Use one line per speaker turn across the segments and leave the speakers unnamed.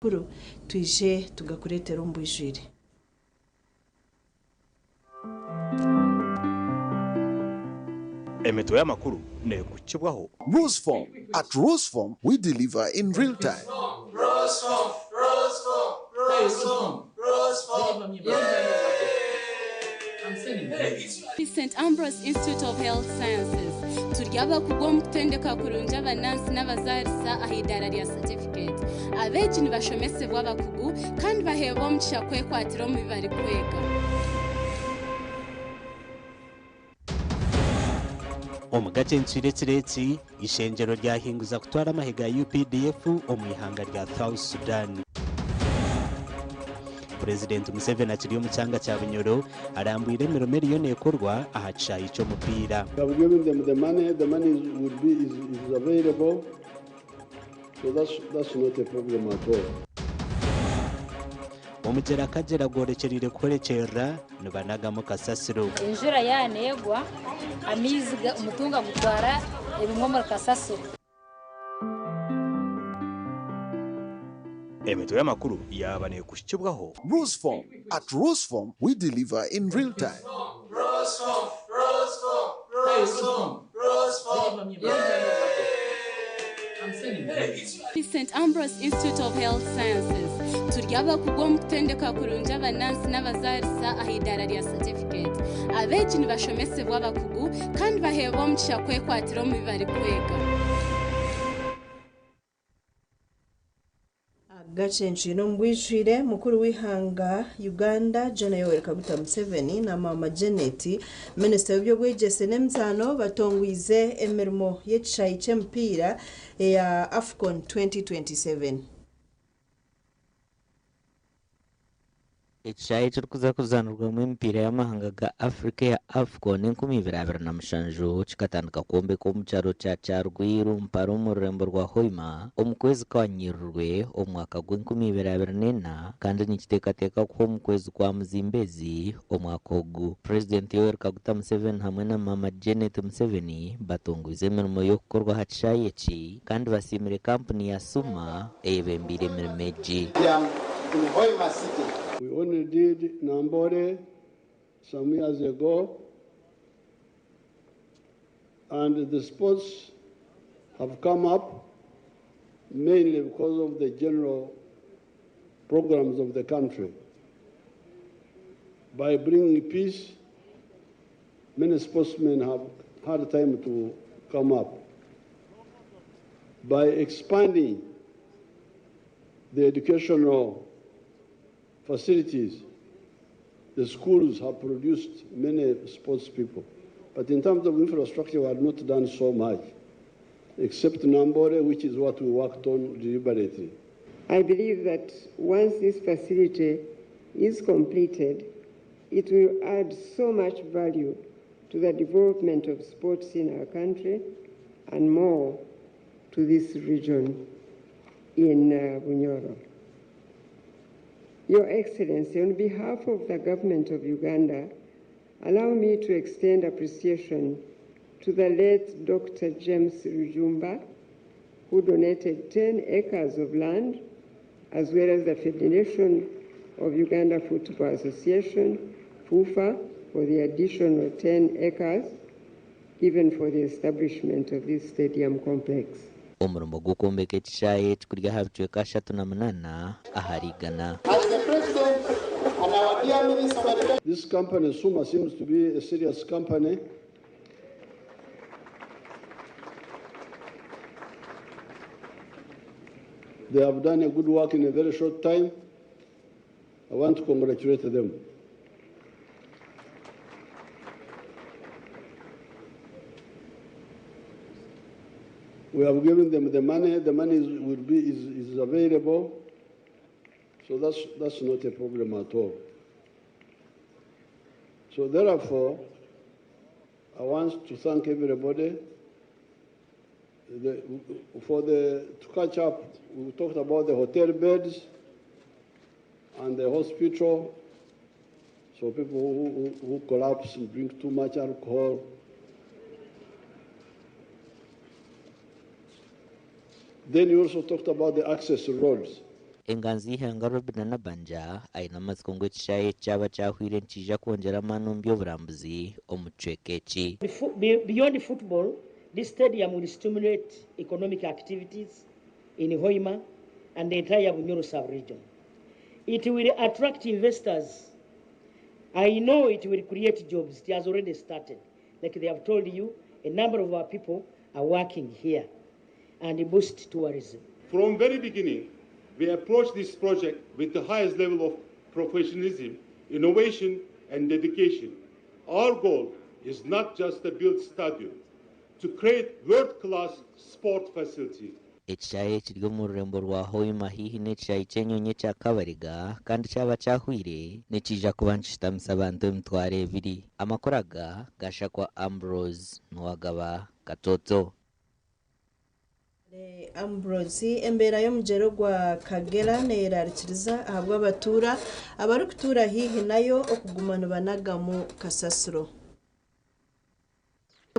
Amakuru twije tugakureetere omu bwijwire.
Emitwe y'amakuru neekukibwaho.
Rusform, At Rusform, we deliver in real time.
St Ambrose Institute of Health Sciences turi abakugu omu kutendeka kurungi abanansi n'abazaarisa aha idaara rya satifiketi. Abeegi nibashomesibwa abakugu kandi baheebwa omugisha kwekwatira omu bi barikwega.
Omu gakyencwire ekiro eki, eishengyero ryahinguza kutwara amahe ga UPDF omu ihanga rya South Sudan. Purezidenti Museveni akiri omu kyanga kya Bunyoro arambwire emirimo eriyo nekorwa aha kishaayi ky'omupiira.
We have given them the money, the money is, will be, is, is available, so that's, that's not a problem at all.
Omugyera Kagyera gworekyereire kuhwerekyerera nibanagamu kasasiro.
Enjura yaaba neegwa, amaizi omutunga gutwara ebimwe omuri kasasiro.
Emitwe y'amakuru yaaba neekuhikibwaho.
Rusform, At Rusform, we deliver in real time.
St Ambrose Institute of Health Sciences turi abakugu omu kutendeka kurungi abanansi n'abazaarisa aha idaara rya satifiketi. Abeegi nibashomesibwa abakugu kandi baheebwa omugisha kwekwatira omu bi barikwega.
Gacencwire omu bwijwire, mukuru w'eihanga Uganda Gen Yoweri Kaguta Museveni na Maama Janet, minisita w'eby'obwegyese n'emizaano batongwize emirimo y'ekishaayi ky'emipiira eya AFCON 2027.
Ekishaayi ekirikuza kuzaanirwamu emipiira y'amahanga ga Africa eya AFCON 2027 kikatandika kwombekwa omu kyaro kya Kyarwiru Mpara omu rurembo rwa Hoima omu kwezi kwa Nyirurwe omu mwaka gw'enkumi ibiri abiri n'ena kandi nikiteekateekwa kuhwa omu kwezi kwa Muzimbezi omwaka ogu. Purezidenti Yoweri Kaguta Museveni hamwe na Maama Janet Museveni batongwize emirimo y'okukorwa aha kishaayi eki kandi basiimire kampuni ya Suma eyebembeire emirimo egi.
In Hoima City. We only did Nambole some years ago, and the sports have come up mainly because of the general programs of the country. By bringing peace, many sportsmen have had time to come up. By expanding the educational facilities, the schools have produced many sports people. But in terms of infrastructure, we have not done so much, except Nambole, which is what we worked on deliberately.
I believe that once this facility is completed, it will add so much value to the development of sports in our country and more to this region in Bunyoro. Your Excellency, on behalf of the government of Uganda, allow me to extend appreciation to the late Dr. James Rujumba, who donated 10 acres of land, as well as the Federation of Uganda Football Association, FUFA, for the additional 10 acres given for the establishment of this stadium complex.
Omurimo gw'okwombeka ekishaayi eki guri aha bicweka 38 ahari igana.
This company, Suma, seems to be a serious company. They have done a good work in a very short time. I want to congratulate them. We have given them the money. The money is, will be, is, is available. So that's, that's not a problem at all. So therefore, I want to thank everybody the, for the, to catch up. We talked about the hotel beds and the hospital. So people who, who, who collapse and drink too much alcohol. Then you also talked about the access roads.
Enganzi y'eihanga Robinah Nabbanja aine amatsiko ngu ekishaayi eki kyaba kyahwire nikiija kwongyera amaani omu by'oburambuzi omu kicweka eki.
Beyond football, this stadium will stimulate economic activities in Hoima and the entire Bunyoro sub-region. It will attract investors. I know it will create jobs. It has already started. Like they have told you, a number of our people are working here and boost tourism.
From very beginning, we approached this project with the highest level of professionalism, innovation, and dedication. Our goal is not just to build stadium, to create world-class sport facility.
Ekishaayi ekiri omu rurembo rwa Hoima haihi n'ekishaayi ky'enyonyi ekya Kabariga kandi kyaba kyahwire nikiija kuba nikishutamisa abantu 20,000. Amakuru aga gashakwa Ambrose Nuwagaba Katoto.
Ambrose embeera y'omugyera gwa Kagera neyerarikiriza ahabw'abatuura abarikutuura haihi nayo okuguma nibanagamu kasasiro.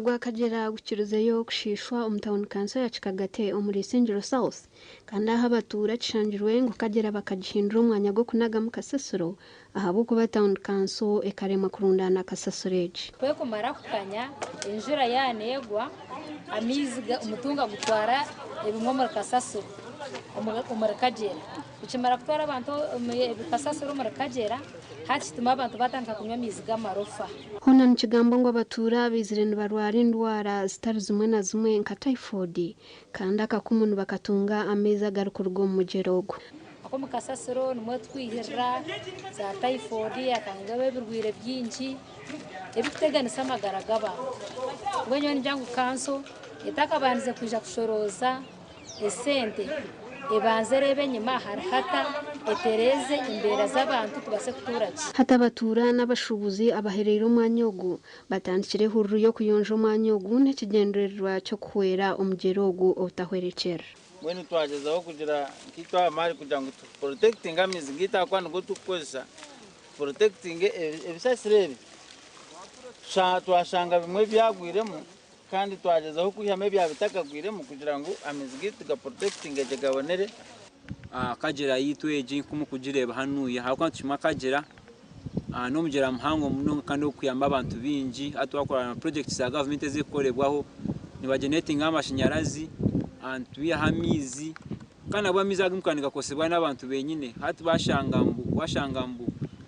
Gwa Kagera gukirizeyo kushiishwa omu tawuni kanso ya Kikagate omuri Isingiro South kandi aho abatuura kishangirwe ngu Kagera bakagihindura omwanya gw'okunagamu kasasiro ahabw'okuba tawuni kanso ekaremwa kurundaana kasasiro egi.
Kwekumara kukanya enjura yaanegwa amaizi omutunga gutwara ebimwe omuri kasasiro omuri Kagera. Kukimara kutwara abantu ebikasasiro omuri Kagera hakituma abantu batandika kunywa amaizi g'amarofa.
Hoona nikigambwa ngu abatuura baizire nibarwara endwara zitari zimwe na zimwe nka typhoid kandi akakumu nibakatunga amaizi agarikuruga omu mugyera ogwo.
Ako omu kasasiro nimwo twihirira za typhoid akangaba ebirwire bingi ebikuteganisa amagara g'abantu. Mbwenu nyowe ningira ngu kanso etakabandize kwija kushorooza esente ebanze ereebe enyima hari hata etereeze embeera z'abantu tubaase kutuura gye.
Hati abatuura n'abashuubuzi abahereire omwanya ogu batandikire ehururu y'okuyonja omwanya ogu n'ekigyendererwa ky'okuhwera omugyera ogu obutahwerekyerera.
Mbwenu twagezaho kugira nk'itwamari kugira ngu tuprotectinge amaizi gaitu ahakuba nigo turikukozesa, tuprotectinge ebisasiro ebi. Twashanga bimwe byagwiremu kandi twagezaho kwihamu ebya bitakagwiremu kugira ngu amaizi gaitu tugaprotectinge gye gabonere.
Kagera yitu egi nk'omukugireeba hanuya ahakuba nitukimanya Kagera n'omugyera muhango munonga kandi ogukuyamba abantu baingi. Hati twakora na projects za gavumenti ezirikukorebwaho nibageneratinga amashanyarazi, nitwihaho amaizi kandi nabwo amaizi ago mukaba nigakozesibwa n'abantu benyine. Hati washanga mbu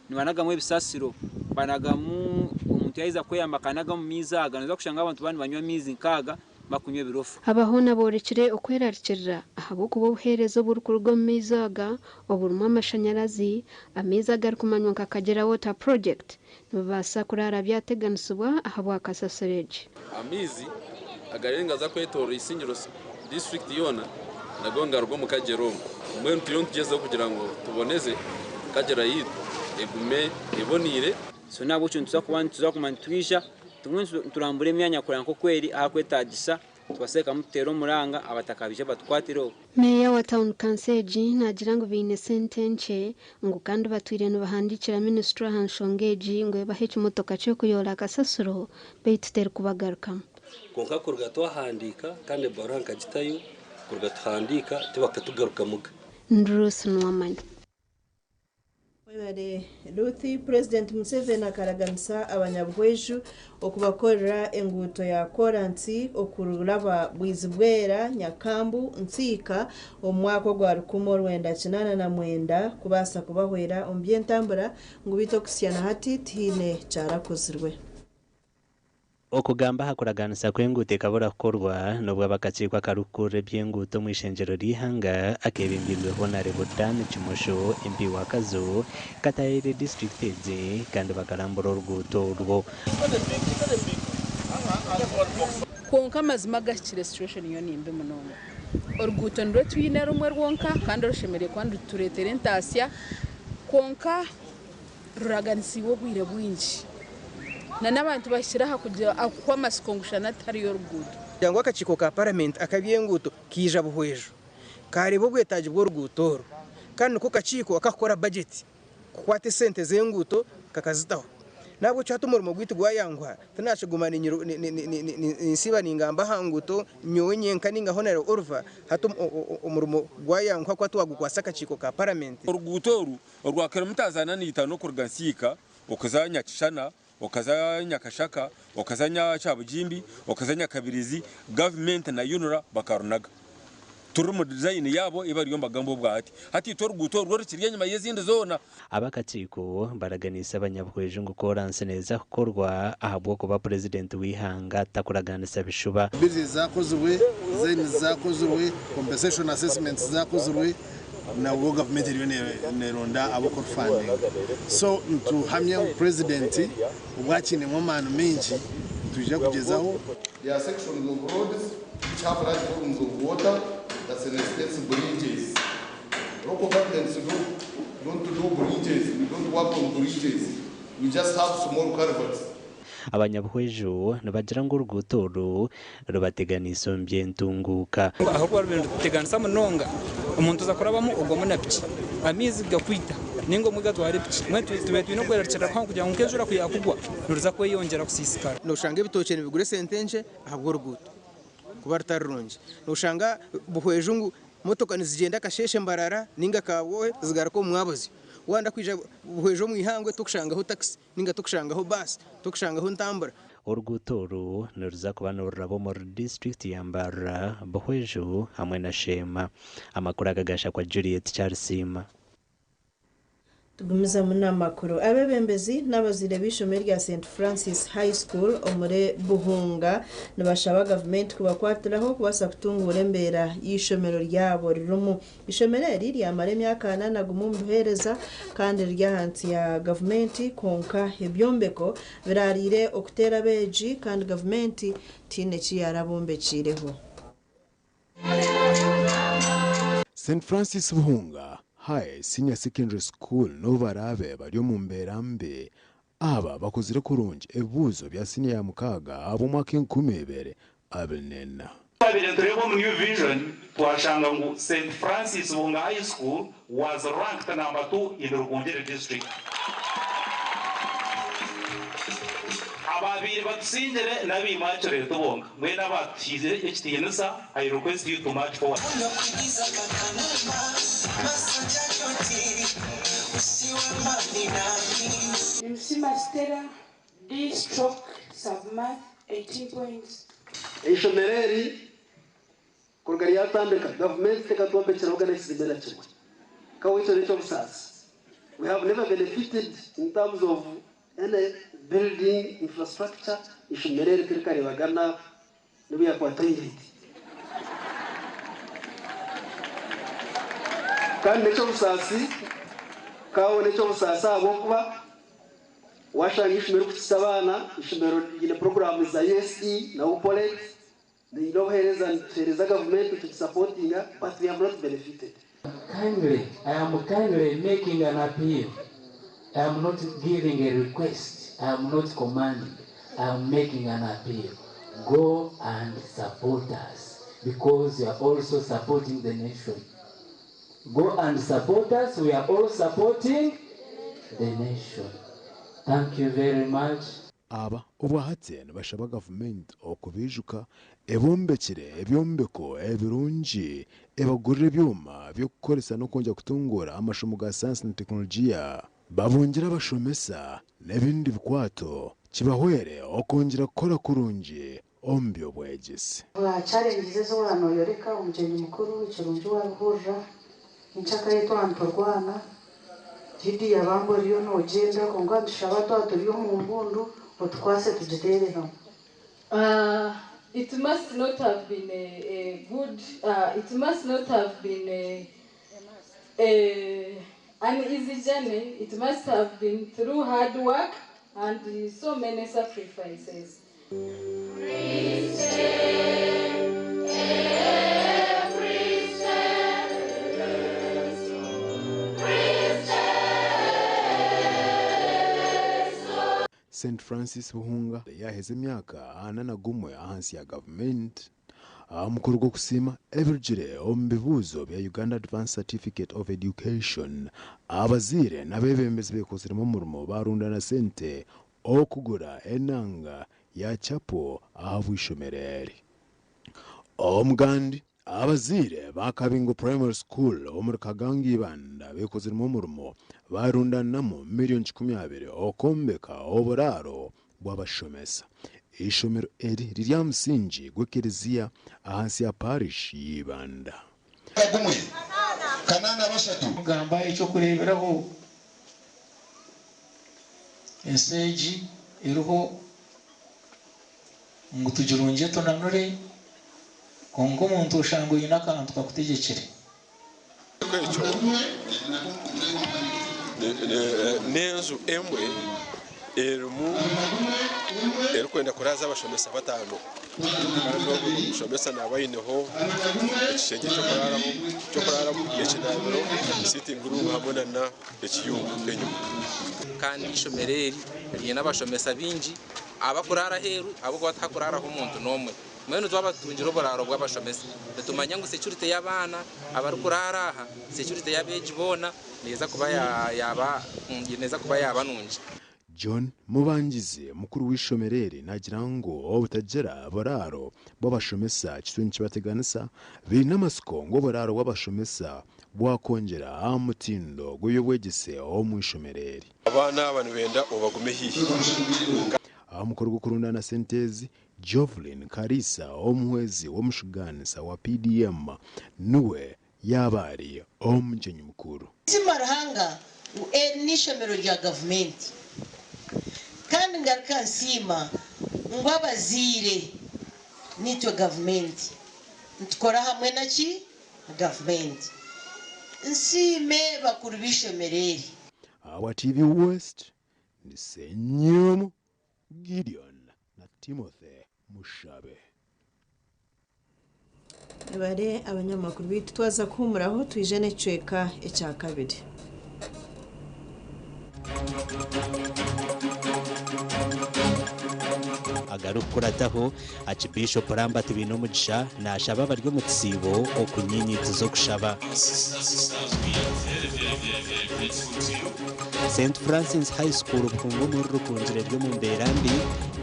nibanagamu ebisasiro, banagamu omuntu yaheza kweyamba akanagamu amaizi aga, noza kushanga abantu baba nibanywa amaizi nk'aga bakunywa ebirofa.
Abahoona boorekire okwerarikirira ahabw'okuba obuheereza oburikuruga omu maizi aga oburimu amashanyarazi, amaizi agarikumanywa nka Kagera Water Project nibibaasa kuraara byateganisibwa ahabwa kasasiro egi.
Amaizi agariyo kwetoorora Isingiro district yoona nago ngaruga omu Kagera omu. Mbwenu turiyo nitugyezaho kugira ngu tuboneze Kagera yitu egume eboniire.
So nabwekyo nituza kuba nitwija tumwe turambura emyanya kureba nk'oku eri ahakwetagisa tubaseekamu tuteere omuranga abataka baije batukwatireho.
Meeya wa tawuni kanso egi naagira ngu baine sente nkye ngu kandi batwire nibahandiikira minisitule aha nshonga egi ngu ebahe ekimotoka ky'okuyoora kasasiro beitu terikubagarukamu.
Kwonka kuruga twahandiika kandi ebaruha nkagitayo kuruga tuhandiika tibakatugarukamuga.
Ndruth Nuwamanya.
Webale Ruth. President Museveni akaraganisa abanyabweju okubakorera enguuto ya koransi okuraba Bwizibwera Nyakambu Nsiika omu mwaka ogwa 1989 kubaasa kubahwera omu by'entambura ngu beitu okusya na hati tihaine kyarakozirwe.
Okugamba aha kuraganisa kw'enguuto ekabura kukorwa n'obwo abakakiiko akarikukurira eby'enguuto omu ishengyero ry'eihanga akeebembirwe Honorable Dan Kimosho MP wa Kazo kataire disitulikiti egi kandi bakarambura oruguuto orwo.
Kwonka amazima agahikire situation yo nimbi munonga. Oruguuto nirwo twine rumwe rwonka kandi orushemereire kuba nirutureetera entaasya kwonka ruraganisiibwe obwire bwingi. Na n'abantu bahikire aha kugira akuhwa amasiko ngu shana tihariyo oruguuto.
Kugira ngu akakiiko ka paramenti ak'ebyenguuto kaija Buhweju kareeba obwetagi bw'oruguuto oru kandi niko kakiiko akakukora bajeti kukwata esente z'enguuto kakazitaho. N'ahabw'ekyo hati omurimo gwaitu gwayanguha, tinakiguma ninsiiba ningamba aha nguuto nyowe nyenka ninga Hon. Oliver, hati omurimo gwayanguha kuba twagukwatsa akakiiko ka Paramenti.
Oruguuto oru orwa kilomita 45 okuruga Nsiika okuza Nyakishana, okaza Nyakashaka, okaza Kyabugimbi, okaza Nyakabirizi, gavumenti na UNRA bakarunaga. Turi omu design yaabo ei bariyo nibagamba obwahati. Hati itwe oruguuto oru rwo rukiri enyima y'ezindi zoona.
Ab'akakiiko baraganiise abanyabuhweju ngu kooransi neeza kukorwa ahabw'okuba Purezidenti w'eihanga takuragaanisa bishuba.
Bill ezakozirwe, designs zakozirwe, compensation assessments zakozirwe nabwo gavumenti eriyo neronda ab'okurufandinga. So nituhamya ngu Purezidenti obu akiinemu amaani maingi nitwija kugyezaho.
There are sections of roads which have large volumes of water that necessitates bridges. Local governments don't do bridges, we don't work on bridges, we just have small culverts.
Abanyabuhweju nibagira ngu oruguuto oru rubateganiise omu by'entunguuka.
Ahabw'okuba rubire nirututeganisa munonga, omuntu oza kurabamu ogwamu na piki, amaizi gakwita ninga obumwe gatwara epiki. Mbwenu tubaire twine okwerarikirira kuhango kugira ngu nk'enjura ku yaakugwa niruza kweyongyera kusiisikara.
Noshanga ebitookye nibigura esente nkye ahabw'oruguuto kuba rutari rurungi. Noshanga Buhweju ngu motoka nizigyenda Kasheeshe Mbarara ninga Kabwohe zigaruka omu mwabazyo. Wayenda kwija Buhweju omu ihangwe tokushangaho takisi ninga tokushangaho baasi, tokushangaho ntambura.
Oruguuto oru niruza kuba niruraba omuri disiturikiti ya Mbarara, Buhweju hamwe na Sheema. Amakuru aga gashakwa Juliet Kyarisiima.
Tugumizamu n'amakuru. Abeebembezi n'abazaire b'eishomero rya St Francis High School omuri Buhunga nibashaba gavumenti kubakwatiraho kubaasa kutunguura embeera y'eishomero ryabo ririmu. Eishomero eri ryamara emyaka 41 omu buheereza kandi riri ahansi ya gavumenti kwonka ebyombeko biraariire okuteera abeegi kandi gavumenti tihaine eki yaarabombekiireho.
St Francis Buhunga High Senior Secondary School n'obu baraabe bari omu mbeera mbi, aba bakozire kurungi ebibuuzo bya siniya ya mukaaga ahabw'omwaka 2024.
Twabire nitureeba omu New Vision twashanga ngu St Francis Buhunga High School was ranked number two in Rukungiri District. Abaabaire batusingire n'abaimwakire tibonka, mbwenu abaatuhaire ekitiinisa, I request you to march forward.
Nimusiima Stella, D stroke sub math 18 points.
Eishomero eri kuruga ryatandika, gavumenti tekatwombekyerahoga n'ekizimbe na kimwe. Kaweitu n'eky'obusaasi, we have never benefited in terms of any building infrastructure, eishomero eri tirikareebagana n'obu yaakuba toilet. Kandi n'eky'obusaasi, kaawe n'eky'obusaasi ahabw'okuba waashanga eishomero rikukisa abaana, eishomero riine puroguraamu za USE na UPOLET, riine obuheereza, nituheereza gavumenti nitugisapotinga but we have not benefited.
Kindly, I am kindly making an appeal. I am not giving a request. I am not commanding. I am making an appeal. Go and support us because you are also supporting the nation. Go and support us. We are all supporting the nation. Thank you very much.
Aba obwahati nibashaba gavumenti okubaijuka ebombekire ebyombeko ebirungi, ebagurire ebyoma by'okukoresa n'okwongyera kutunguura amashomo ga sayansi na tekinologiya, babongyere abashomesa n'ebindi bikwato kibahwere okwongyera kukora kurungi omu by'obwegyese.
Aha challenges ezi waaba noyoreka omugyenyi mukuru ekirungi wabihurira enkyakare twaba niturwana Didi yabanga oriyo nogyenda kwonka nitushaba twaba turi omu mbundu otukwase tugiteere hamwe.
It must not have been a, a good, it must not have been a, a, an easy journey. It must have been through hard work and so many sacrifices.
St Francis Buhunga yaaheza emyaka 41 ahansi ya gavumenti aha mukoro gw'okusiima ebirugire omu bibuuzo bya Uganda Advanced Certificate of Education. Abazaire n'abeebembezi beekoziremu omurimo baarundana sente okugura enanga ya Chapo ahabw'eishomero eri. Omugandi, Abazaire ba Kabingo Primary School omuri Kaganga Ibanda bekoziremu omurimo barundaniramu miriyoni 20 okwombeka oburaaro bw'abashomesa. Eishomero eri riri aha musingi gw'ekereziya ahansi ya Parish y'Ibanda.
Gumwe, kanaana bashatu.
Gamba eky'okureeberaho ensi egi eriho ngu tugirungye tunanure kwonka omuntu oshanga oine akantu kakutegyekire.
Ekyo n'enju emwe erimu erikwenda kuraaza abashomesa bataano kandi ogwo omushomesa naaba aineho ekishengye ky'okuraaramu, ekinaabiro, sitting room hamwe nana ekiyungu enyima.
Kandi eishomero eri riine abashomesa baingi abakuraara aheeru ahabw'okuba tihakuraaraho omuntu n'omwe. Mbwenu twaba tutungire oburaaro bw'abashomesa, nitumanya ngu security y'abaana abarikuraara aha, security y'abeegi boona neeza kuba yaaba neeza kuba yaaba nungi.
John Mubangizi, mukuru w'eishomero eri naagira ngu obutagira buraaro bw'abashomesa kityo nikibateganisa. Baine amatsiko ngu oburaaro bw'abashomesa bwakwongyera aha mutindo gw'eby'obwegyese omu ishomero eri.
Abaana aba nibenda obagume haihi.
Aha mukoro gw'okurundaana sente ezi, Jovelyn Kariisa omuhwezi w'omushugaanisa wa PDM niwe yaaba ari omugyenyi mukuru.
Nsiima Ruhanga ngu eri n'eishomero rya gavumenti kandi ngaruka nsiima ngu abazaire naitwe gavumenti nitukora hamwe na ki? Gavumenti. Nsiime bakuru b'eishomero eri.
Ahabwa TV West, ndi Ssenyomo Gideon na Timothy Mushabe.
Mwebare abanyamakuru baitu twaza kuhumuraho twije n'ekicweka ekyakabiri.
Agarikukurataho, Aakibiishopu Lambert Bainomugisha naashaba abari omu kisiibo okunyinyitiza okushaba. St Francis High School Buhunga omuri Rukungiri eri omu mbeera mbi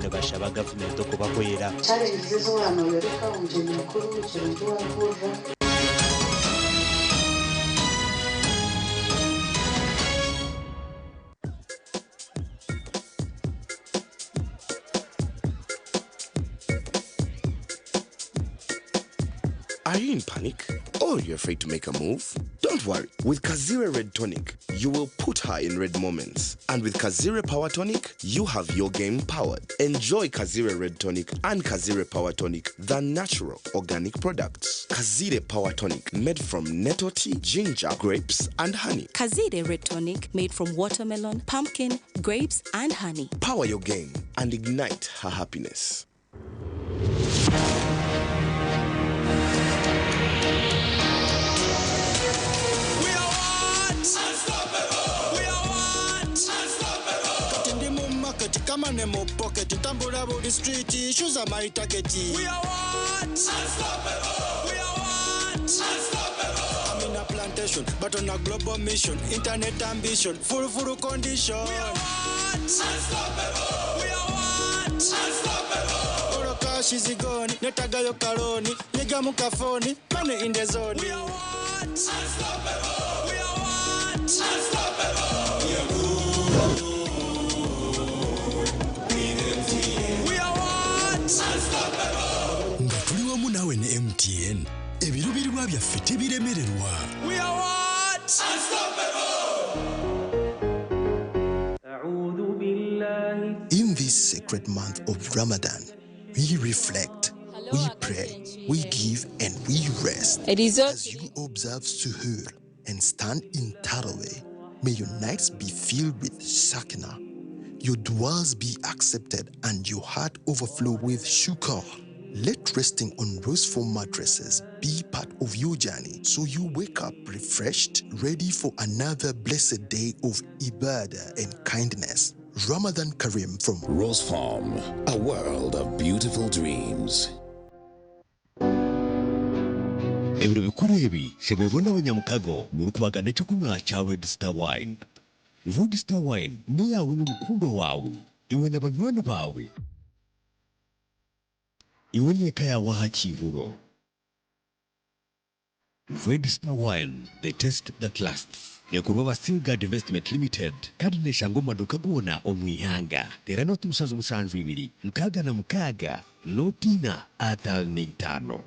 nibashaba gavumenti okubahwera.
Challenges ezi waaba noyoreka omugyenyi mukuru ekirungi wabihurira.
Are you in panic? Or you're afraid to make a move? Don't worry. With Kazire Red Tonic, you will put her in red moments. And with Kazire Power Tonic, you have your game powered. Enjoy Kazire Red Tonic and Kazire Power Tonic, the natural organic products. Kazire Power Tonic, made from nettle tea, ginger, grapes, and honey.
Kazire Red Tonic made from watermelon, pumpkin, grapes, and honey.
Power your game and ignite her happiness.
Kati ndi mu market kama ne mu pocket ntambula buli street shoes are my target. We are what? Unstoppable. We are what? Unstoppable. I'm in a plantation but on a global mission internet ambition full full condition. We are what? Unstoppable. We are what? Unstoppable. All cash is gone netagayo kaloni nyiga mu kafoni money in the zone. We are what? Unstoppable. We are what? Unstoppable. We are We are what? Unstoppable.
Nga tuli wamu naawe ne MTN ebiruubirirwa byaffe tebiremererwa.
We are what? Unstoppable.
In this sacred month of Ramadan, we reflect, we pray, we give, and we rest. As you observe Suhoor and stand in Taraweh, may your nights be filled with Sakina, your duas be accepted, and your heart overflow with shukr. Let resting on rose foam mattresses be part of your journey so you wake up refreshed, ready for another blessed day of ibadah and kindness. Ramadan Kareem from
Rose Farm, a world of beautiful dreams.
Ebiro bikuru ebi, shemererwa n'abanyamukago murikubagana eky'okunywa kya Red Star Wine. Red Star Wine n'eyaawe n'omukundwa waawe. Iwe na banywani baawe. Iwe n'eka yaawe aha kiihuro. Red Star Wine, the taste that lasts. Neekorwa aba Silgard Investment Limited kandi neeshangwa omu maduuka goona omu ihanga. Teera nooti 72 66 nooti ina 55.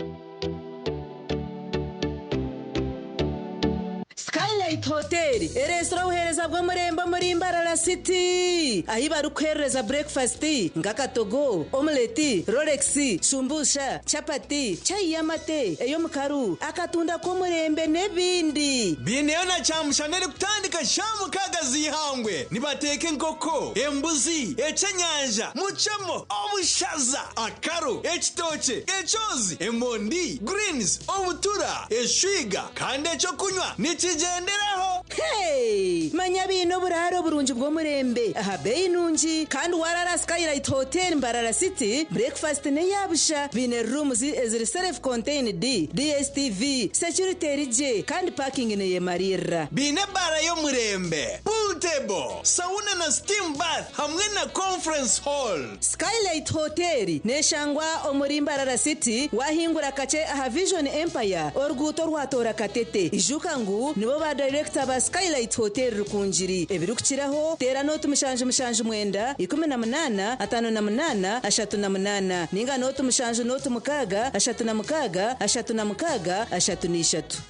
Skylight Hotel ereetsire obuheereza bw'omurembe omuri Mbarara City ahi barikuheerereza burekifasiti nk'akatogo, omuleti, rolex, shumbusha, chapati, chai y'amate, ey'omukaru, akatunda k'omurembe n'ebindi.
Baineyo na kyamushana erikutandika shaaha mukaaga z'eihangwe. Nibateeka enkoko, embuzi, ekyenyanja, mucemo, obushaza, akaru, ekitookye, ekyozi, emondi, greens, obutura, eshwiga kandi eky'okunywa nikigyenderaho.
Hey! Manya baine oburaaro burungi bw'omurembe aha beeyi nungi kandi waraara Skylight Hotel Mbarara City, breakfast n'eya busha. Baine rooms eziri self contained, DSTV, security eri gye kandi parking neyemariirira.
Baine ebaara y'omurembe, pool table, sauna na steam bath hamwe na conference hall.
Skylight Hotel neshangwa omuri Mbarara City wahingura kakye aha Vision Empire oruguuto orwatoora Katete. Ijuka ngu nibo ba dayirekita ba Skylight Hotel Rukungiri. Ebirikukiraho teera nooti 779 18 58 38 ninga nooti 7 nooti 6 36 36 33.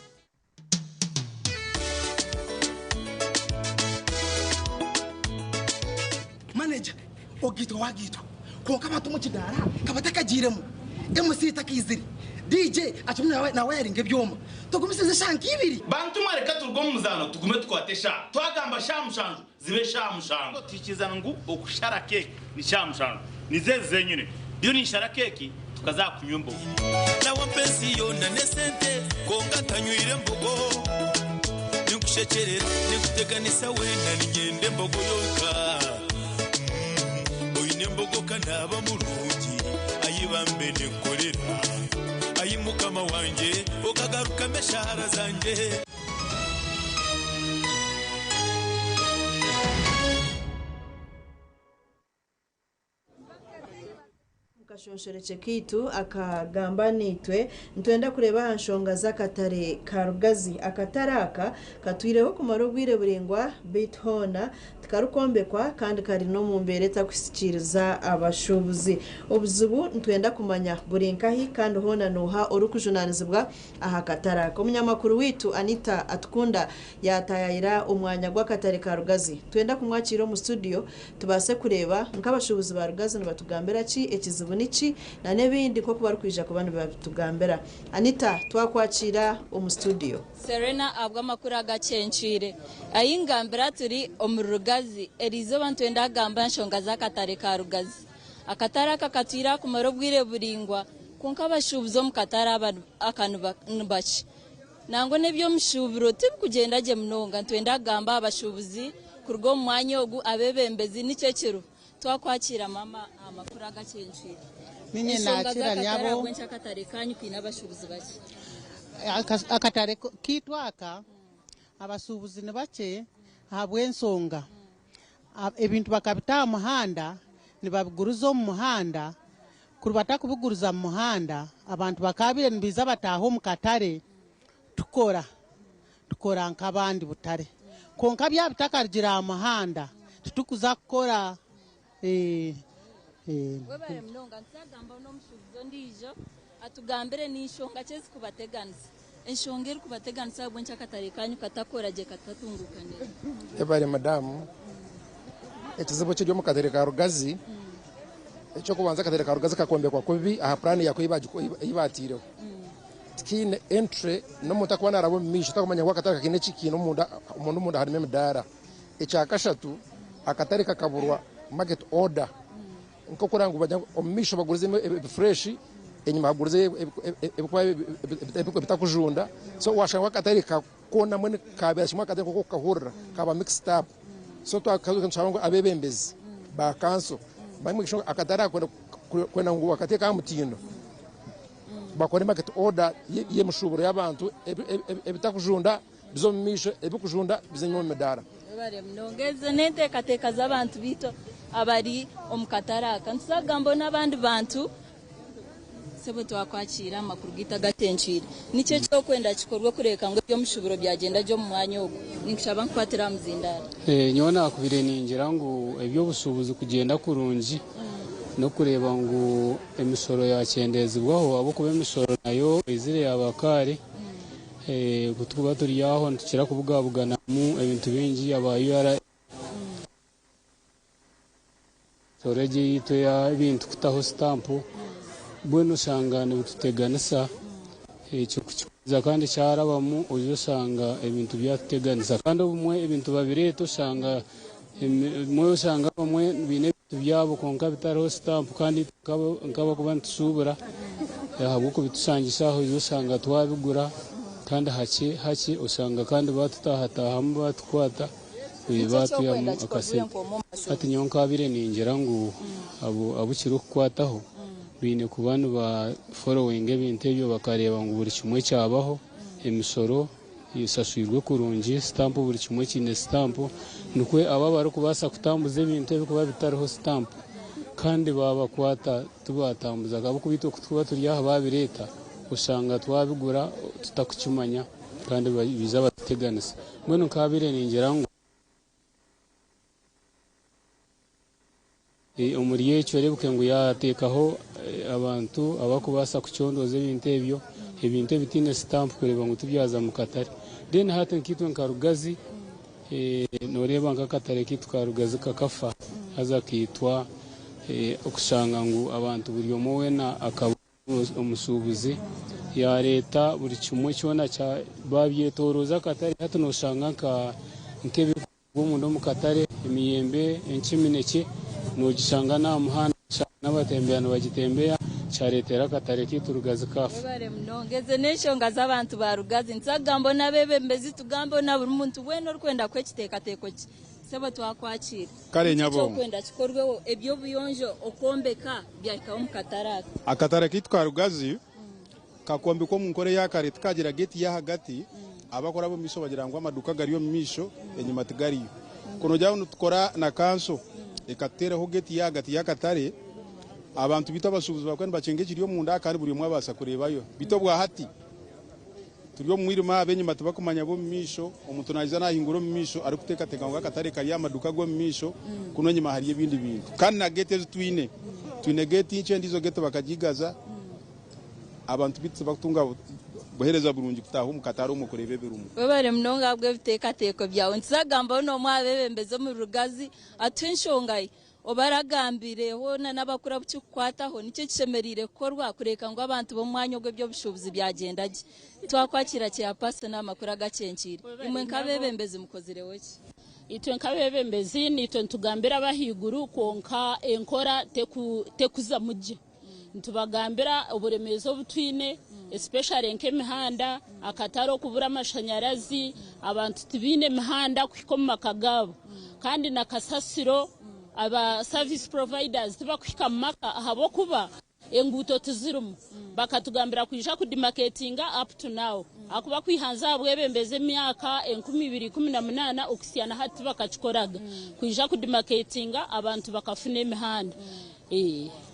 Manager, Ogaitwa wagaitwa kwonka abantu omu kidaara ka batakagiiremu, MC takaizire, DJ akirimu nawayaringa ebyoma. Tugumisirize eshaaha nka ibiri.
Bantu mwe reka turuge omu muzaano tugume tukwate eshaaha. Twagamba shaaha mushanju zibe shaaha mushanju. Twikiriza ngu okushara keeki ni shaaha mushanju. Nizo ezi zenyine. Ndiyo ninshara keeki tukaza aha kunywa embogo.
Nawe ampa ensi yoona n'esente kwonka ntanywire mbogo. Ninkushekyerera, ninkuteganisa weena niinyenda embogo yonka. Oine embogo ka naaba murungi, ai bambe ninkukorera. Ai Mukama wangye, okagarukamu eshaara zangye.
Mukashonshorekye kaitu akagamba naitwe nitwenda kureeba aha nshonga z'akatare ka Rugazi. Akatare aka katwireho kumara obwire buraingwa beitu hoona tikarikwombekwa kandi kari n'omu mbeera etakuhikiiriza abashuubuzi. Obuzibu nitwenda kumanya buri nkahi kandi hoona nooha orikujunaanizibwa aha katare aka. Omunyamakuru waitu Anita Atukunda yaataayaayira omwanya gw'akatare ka Rugazi. Nitwenda kumwakiira omu studio tubaase kureeba nk'abashuubuzi ba Rugazi nibatugambira ki, ekizibu niki n'ebindi nk'oku barikwija kuba nibabitugambira. Anita, twakwakiira omu studio.
Serena ahabw'amakuru agakyencwire. Ahi ngambira turi omuri Rugazi, eriizooba nitwenda kugamba aha nshonga z'akatare ka Rugazi. Akatare aka katwire aha kumara obwire buraingwa kwonka abashuubuzi omu katare aka ni bakye. Nangwa n'eby'omushuuburo tibikugyenda gye munonga. Nitwenda kugamba aha bashuubuzi kuruga omu mwanya ogu, abeebembezi nikyo ekiriho. Twakwakiira maama aha makuru agakyencwire.
Niinye
Enshonga
naakira
z'akatare
nyabo.
ahabw'enki akatare kaanyu kaine abashuubuzi bakye?
Akatare kaitu aka abashuubuzi ni bakye ahabw'enshonga ebintu bakabita aha muhanda nibabiguriza omu muhanda kuri batakubiguriza mu muhanda abantu bakaabaire nibaija bataaha omu katare tukora tukora nk'abandi butare kwonka byaba bitakarugire aha muhanda titukuza kukora.
Webare munonga. Nituzagambaho n'omushuubuzi ondiijo atugambire ni nshonga ki ezikubateganisa. Enshonga erikubateganisa ahabw'enki akatare kaanyu katakora gye katatunguuka neeha?
Yebare madamu. Ekizibu kiri omu katare ka Rugazi, eky'okubanza akatare ka Rugazi kakombekwa kubi aha puraani yako ei baataireho. Tikiine entry n'omuntu akuba naaraba omu maisho takumanya ngu akatare aka kaine eki kaine omunda, omunda omunda harimu emidaara. Ekyakashatu, akatare kakaburwa market order nk'okureba ngu bagira ngu omu maisho bagurizemu ebifureshi enyima bagurizeyo ebikuba ebitakujunda so washanga ngu akatare koona mbwenu kabeera kimwe akatare nk'oku okukahurira kaba mixed up so nitushaba ngu abebembezi ba kanso make sure ngu akatare ako kwenda ngu bakateeka aha mutindo bakore market order y'emishuuburo y'abantu ebitakujunda bize omu maisho, ebirikujunda bize enyima omu midaara.
Webare munonga. Ezo n'enteekateeka z'abantu baitu abari omu katare aka. Nituza kugambaho n'abandi bantu. Sebo twakwakiira amakuru gaitu agatenkyeire. Niki eki orikwenda kikorwe kureebeka ngu eby'omushuburo byagyenda gye omu mwanya ogu? Ninkushaba nkukwatire aha muzindaaro.
Nyowe naakubaire ningira ngu eby'obushuubuzi kugyenda kurungi n'okureeba ngu emisoro yaakyendeezibwaho ahabw'okuba emisoro nayo eizire yaaba kaare. Ku turikuba turi aho nitukira kubugabuganamu ebintu bingi aba URA. Emisoro egi eyaitu ey'ebintu kutaho sitampu mbwenu oshanga nibituteganisa. Ekyo ku kikuza kandi kyarabamu oija oshanga ebintu byatuteganisa. Kandi obumwe ebintu babireeta oshanga obumwe oshanga abamwe baine ebintu byabo kwonka bitariho sitampu kandi itwe nk'abarikuba nitushuubura ahabw'okubitushangisa aho oija oshanga twabigura kandi hakye hakye oshanga kandi baatutaahatahamu baatukwata.
Niki eki
Baatwihamu
orikwenda kikorwe
akasente.
nk'omwe omu
Hati
bashuubuzi?
nyowe nkaabaire ningira ngu abo abu kirikukwataho baine kuba niba forowinga ebintu ebyo bakareeba ngu buri kimwe kyabaho, emisoro eshashwirwe kurungi, sitampu buri kimwe kiine sitampu, nikwo abo abarikubaasa kutambuza ebintu ebirikuba bitariho sitampu kandi baabakwata tibaatambuza ahabw'okuba itwe ku turikuba turi aha baabireeta oshanga twabigura tutarikukimanya kandi baija batuteganisa. Mbwenu nkaabaire ningira ngu omuri ekyo ereebeke ngu yaateekaho abantu abarikubaasa kucondooza ebintu ebyo, ebintu ebitaine sitampu kureeba ngu tibyaza mu katare. Then hati nkaitwe nka Rugazi, nooreeba nk'akatare kaitu ka Rugazi kakafa haza kaitwa okushanga ngu abantu buri omwe weena akaba Omushuubuzi yaareeta buri kimwe kyona baabyetooroza akatare. Hati nooshanga nk'ebirikugurwa omunda omu katare, emiyembe, eminekye, noogishanga n'aha muhanda, oshanga n'abatembeya nibagitembeya, kyareetera akatare kaitu Rugazi kaafa.
Mwebare munonga. Ezo n'enshonga z'abantu ba Rugazi. Nituza kugambaho n'abeebembezi, tugambeho na buri muntu weena orikwenda kuha ekiteekateeko kye. Sebo twakwakiira.
Kare
Niki
nyabo.
ekyokwenda kikorweho eby'obuyonjo okwombeka byahikaho omu katare aka?
Akatare kaitu ka Rugazi kakombekwa omu nkora eya kare tikagira geeti y'ahagati, abakuraba omu maisho bagira ngu amaduuka gari omu maisho enyima tigariyo. Ku noogira ngu nitukora na kanso ekatuteeraho geeti y'ahagati y'akatare, abantu baitu abashuubuzi bakuba nibakyenga ekiri omunda kandi buri omwe abaasa kureebayo. Beitu obwahati Turi omu mwirima, ab'enyima tibakumanya ab'omu maisho. Omuntu naija naahingura omu maisho arikuteekateeka ngu akatare kari aha maduuka ag'omu maisho, kunu enyima hariyo ebindi bintu. Kandi na geeti ezi twine, twine geeti nkye, endiijo geeti bakagigaza. Abantu baitu tibakutunga buheereza burungi kutaaha omu katare omwo kureeba ebirimu.
Webare munonga ahabw'ebiteekateeko byawe. Nituza kugambaho n'omwe aha beebembezi omuri Rugazi atuhe enshonga ye. Obaragambire hoona n'abakuru abu kirikukwataho, niki ekishemereire kukorwa kureeka ngu abantu b'omu mwanya ogu eby'obushuubuzi byagyenda gye? Twakwakiira Chairperson aha makuru agakyenkyeire. Imwe nk'abeebembezi mukozireho ki?
Itwe nk'abeebembezi naitwe nitugambira ab'ahaiguru kwonka enkora tekuzamu gye. Nitubagambira oburemeezi obu twine especially nk'emihanda, akatare okubura amashanyarazi, abantu tibaine mihanda kuhika omu maka gaabo kandi na kasasiro aba service providers tibakuhika mu maka ahabw'okuba enguuto tizirimu. Bakatugambira kwija kudimaketinga up to now ahakuba kwiha nza aha bwebembezi emyaka 2018 okuhitsya na hati tibakakikoraga kwija kudimaketinga abantu bakafuna emihanda.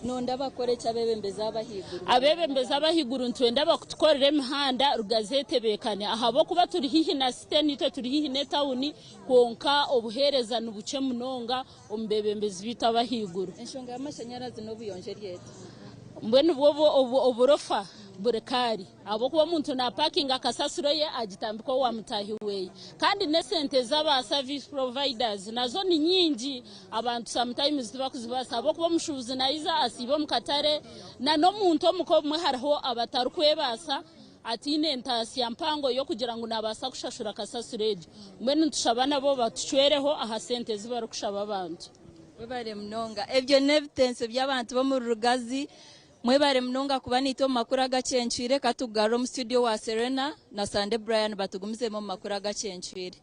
Nonda bakore ki abeebembezi ab'ahaiguru?
Abeebembezi ab'ahaiguru nitwenda bakutukorere emihanda Rugazi etebeekane ahabw'okuba turi haihi na site naitwe turi haihi n'etawuni kwonka obuheereza nibukye munonga omu beebembezi baitu ab'ahaiguru.
Enshonga y'amashanyarazi n'obuyonjo eri eta?
Mbwenu bwo oburofa buri kaari. Ahabw'okuba omuntu naapakinga kasasiro ye agitambika owa mutaahi we. Kandi n'esente z'aba service providers nazo ni nyingi, abantu sometimes tibakuzibaasa ahabw'okuba omushuubuzi naiza asiiba omu katare na n'omuntu omuka obumwe hariho abatarikwebaasa ataine ntaasya mpango y'okugira ngu naabaasa kushashura kasasiro egyo. Mbwenu nitushaba nabo batucwereho aha sente ezi barikushaba abantu.
Webare munonga. Ebyo n'ebitenso by'abantu b'omuri Rugazi. Mwebare munonga kuba naitwe omu makuru agakyencwire. Ka tukugarure omu studio owa Serena na Sande Brian batugumizemu omu makuru agakyencwire.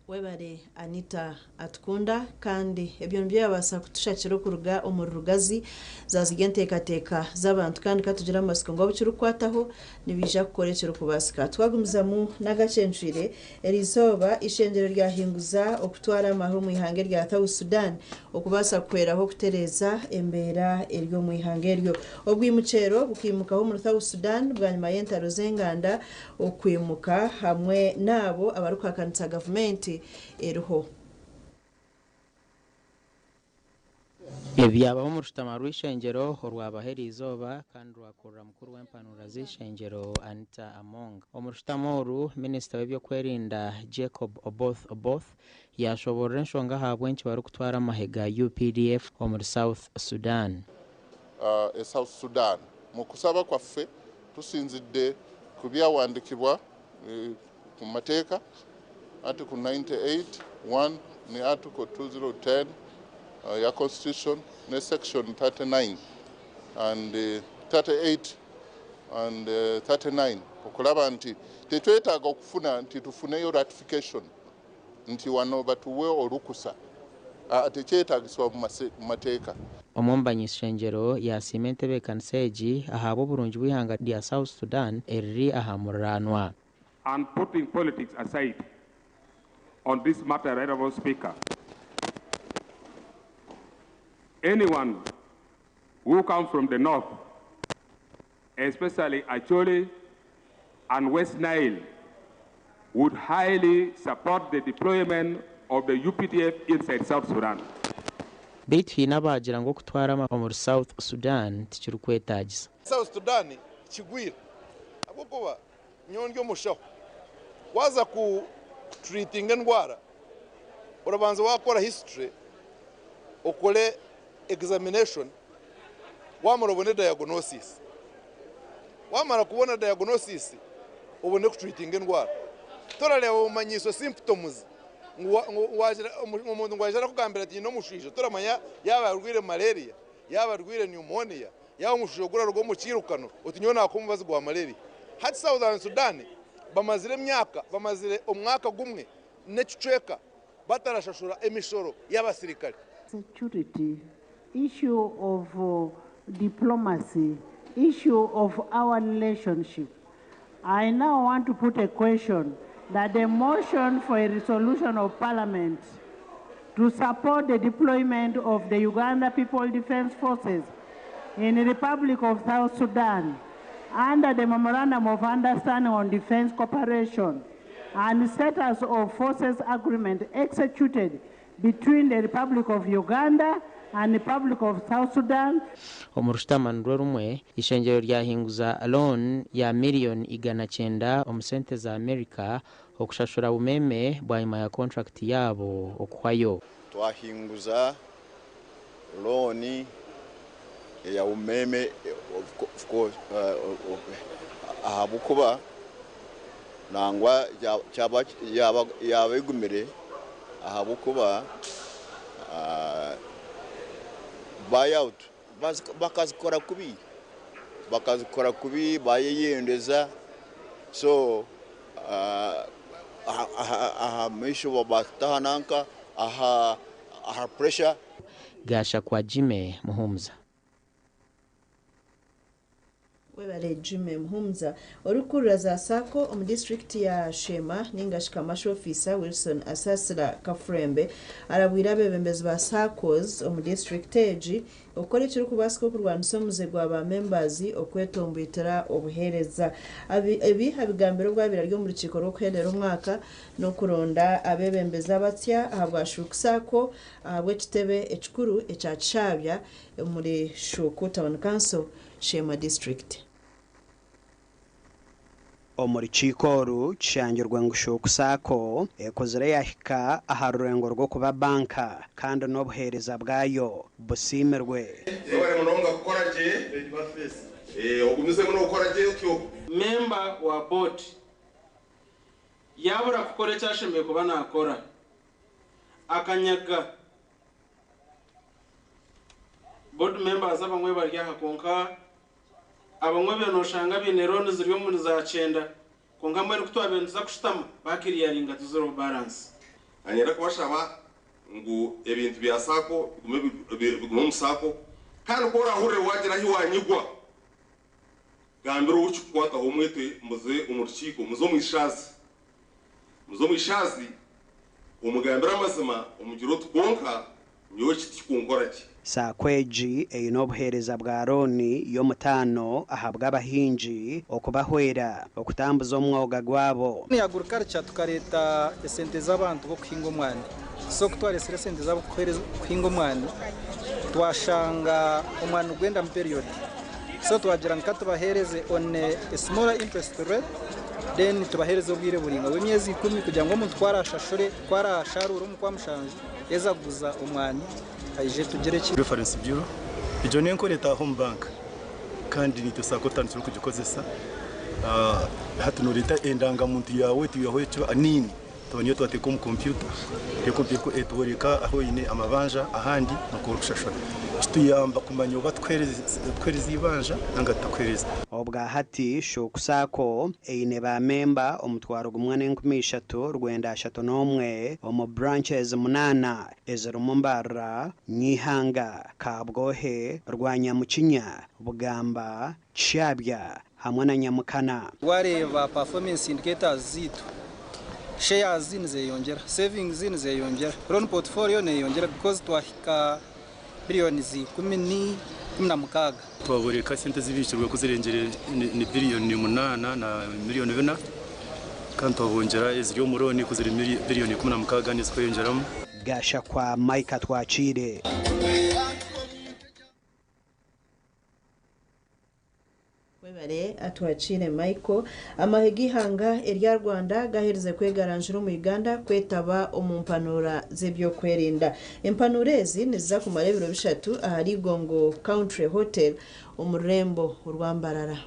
Webare Anita Atukunda kandi ebyo nibyo yabaasa kutushakira okuruga omuri Rugazi zaziga enteekateeka z'abantu kandi katugire amatsiko ngu abukirikukwataho nibaija kukora ekirikubaasika. Twagumizamu n'agacencwire, eriizooba eishengyero ryahinguza okutwara amahe omu ihanga erya South Sudan okubaasa kuhweraho okutereeza embeera eri omu ihanga eryo. Obwimukyero bukaimukaho omuri South Sudan bwanyima y'entaro z'enganda okwimuka hamwe n'abo abarikuhakanisa gavumenti eriho.
Ebi byabaho omu rushutama rw'eishengyero orwabaho eriizooba kandi rwakurira mukuru w'empanura z'eishengyero Anita Among. Omu rushutama oru, minisita w'ebyokwerinda Jacob Oboth Oboth yashoborora enshonga ahabw'enki barikutwara amahe ga UPDF omuri South Sudan.
E South Sudan. Mu kusaba kwaffe tusinzidde ku byawandikibwa ku mateeka Article 98, 1 ne Article 210 ya Constitution ne Section 39 and 38 and 39 okulaba nti tetwetaaga okufuna nti tufuneyo ratification nti wano batuwe olukusa aa tekyetagisibwa mu mateeka.
Omwe omu bany'ishengyero yasiima entebeekanisa egi ahabw'oburungi bw'eihanga rya South Sudan eriri aha muriraanwa.
And putting politics aside on this matter, Right Honourable Speaker, anyone who comes from the north, especially Acholi and West Nile, would highly support the deployment of the UPDF inside South Sudan.
Beitu haine abaagira ngu okutwara amahe omuri South Sudan tikirikwetaagisa.
South Sudan kigwire ahabw'okuba nyowe ndi omushaho. Waaza kuturiitinga endwara, orabanza waakora history, okore examination, waamara obone diagnosis. Waamara kubona diagnosis, obone kuturiitinga endwara. Torareeba obumanyiso, symptoms, ngu omuntu ngu aije arakugambira ati nyine omushwija, toramanya yaaba arwaire malaria, yaaba arwaire pneumonia, yaaba omushwija oguraruga omu kiirukano oti nyowe naakuha omubazi gwa malaria. Hati Southern Sudan bamazire emyaka, bamazire omwaka gumwe n'ekicweka batarashashura emishoro y'abasirikare.
Security, issue of diplomacy, issue of our relationship. I now want to put a question that the motion for a resolution of Parliament to support the deployment of the Uganda People Defence Forces in the Republic of South Sudan under the Memorandum of Understanding on Defence Cooperation and Status of Forces Agreement executed between the Republic of Uganda and Republic of South Sudan.
Omu rushutama nirwo rumwe, eishengyero ryahinguza loan ya miriyoni 900 omu sente za America okushashura Umeme bwanyima ya kontrakiti yaabo okuhwayo.
Twahinguza looni eya Umeme ahabw'okuba nangwa yaaba egumire ahabw'okuba buyout bakazikora kubi, bakazikora kubi bayeyendeza so aha maisho batutaho nanka aha pressure.
Gashakwa Jimmy Muhumuza.
Webare Jimmy Muhumuza. Orikukurira za SACCO omu disiturikiti ya Sheema ningashi Commercial Officer Wilson Asasira Kafurembe arabwire abeebembezi ba SACCOs omu disiturikiti egi okukora ekirikubaasika okurwanisa omuze gwa ba membaazi okwetomboitera obuheereza. Ebi abigambire obu abaire ari omu rukiiko rw'okuhendera omwaka n'okuronda abeebembezi abatsya ahabwa Shuuku SACCO ahabw'ekitebe ekikuru ekya Kishabya omuri Shuuku Town Council, Sheema District.
Omu rukiiko oru, kishangirwe ngu Shuuku Sacco ekuzire yahika aha rurengo rw'okuba banka kandi n'obuheereza bwayo busiimirwe.
Webare munonga kukora gye, ogumizemu nokora gye otyo.
Memba wa boodi yaabura kukora eki ashemereire kuba naakora, akanyaga board members abamwe bari aha kwonka abamwe be noshanga baine loan ziri omuri za kyenda kwonka mbwenu ku twabaire nituza kushutama bakiriyaringa to zero balance.
Nanyenda kubashaba ngu ebintu bya SACCO bigume omu SACCO, kandi ku orahurire wagira ahi wanyigwa, gambira ou kikukwataho omwete muze omu rukiiko, muze omu ishaazi. Muze omu ishaazi omugambire amazima, omugire oti kwonka nyowe eki tikikunkora gye.
SACCO egi eine obuheereza bwa looni y'omutaano ahabw'abahingi okubahwera okutambuza omwoga gwabo.
Ni agriculture tukareeta esente z'abantu b'okuhinga omwani. So ku twareetsire esente z'abokuhinga omwani, twashanga omwani nigwenda mu period. So twagira ngu ka tubaheereze on a smaller interest rate then tubaheereze obwire buraingwa bw'emyezi ikumi kugira ngu omuntu ku araashashure, ku araasharuure omu Kwamushanju yaza kuguza omwani aije tugire ki.
Reference Bureau egyo n'enkora etaaha omu banka kandi naitwe SACCO tutandikire kugikozesa. Hati nooreeta endangamuntu yaawe twihaho eki NIN tuba niyo twateeka omu kompyuta, reero etworeka ahu oine amabanja ahandi n'oku orikushashura. Kituyamba kumanya oba tukuheereza eibanja nanga tutakuheereza.
Obwa hati Shuuku SACCO eine ba memba 1,391 omu branches munaana ezirimu Mbarara, Nyihanga, Kabwohe, Rwanyamukinya, Bugamba, Kishabya hamwe na Nyamukana.
Wareeba performance indicators zaitu, shares nizeyongyera, savings nizeyongyera, loan portfolio neyongyera because twahika billions 16.
Twaboreka esente ezibikirwe ku zirengire ni biliyoni 8 na miliyoni 4 kandi twabongyera eziri omu looni ku ziri biliyoni 16 nizikweyongyeramu.
Gashakwa Micah Twakiire.
Webare Atwakiire Michael. Amahe g'eihanga erya Rwanda gaherize kwegaranjura omu Uganda kwetaba omu mpanura z'ebyokwerinda. Empanura ezi niziza kumara ebiro bishatu ahari Igongo Country Hotel omu rurembo rwa Mbarara.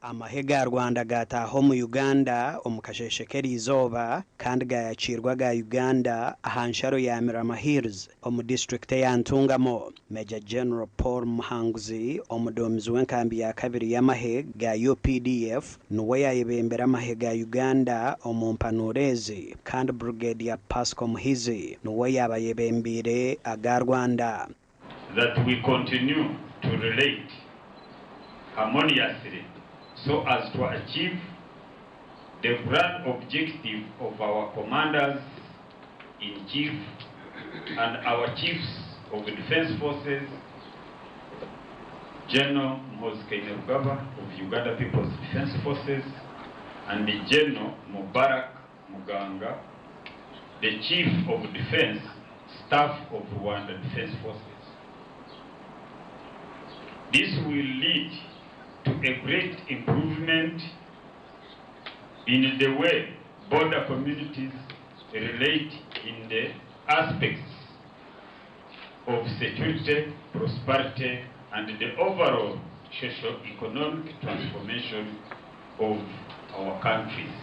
Amahe ga Rwanda gaataaha omu Uganda omu kasheeshe k'eriizooba kandi gaayakiirwa aga Uganda aha nsharo ya Mirama Hills omu disiturikiti eya Ntungamo. Major General Paul Muhanguzi, omuduumizi w'enkambi ya kabiri y'amahe ga UPDF niwe yaayebembera amahe ga Uganda omu mpanuro ezi kandi Brigadier Pascal Muhizi niwe yaaba ayebembeire aga Rwanda.
That we continue to relate harmoniously so as to achieve the grand objective of our commanders in chief and our chiefs of defense forces, General Muhoozi Kainerugaba of Uganda People's Defense Forces and General Mubarak Muganga, the Chief of Defense Staff of Rwanda Defense Forces. This will lead to a great improvement in the way border communities relate in the aspects of security, prosperity, and the overall socio-economic transformation of our countries.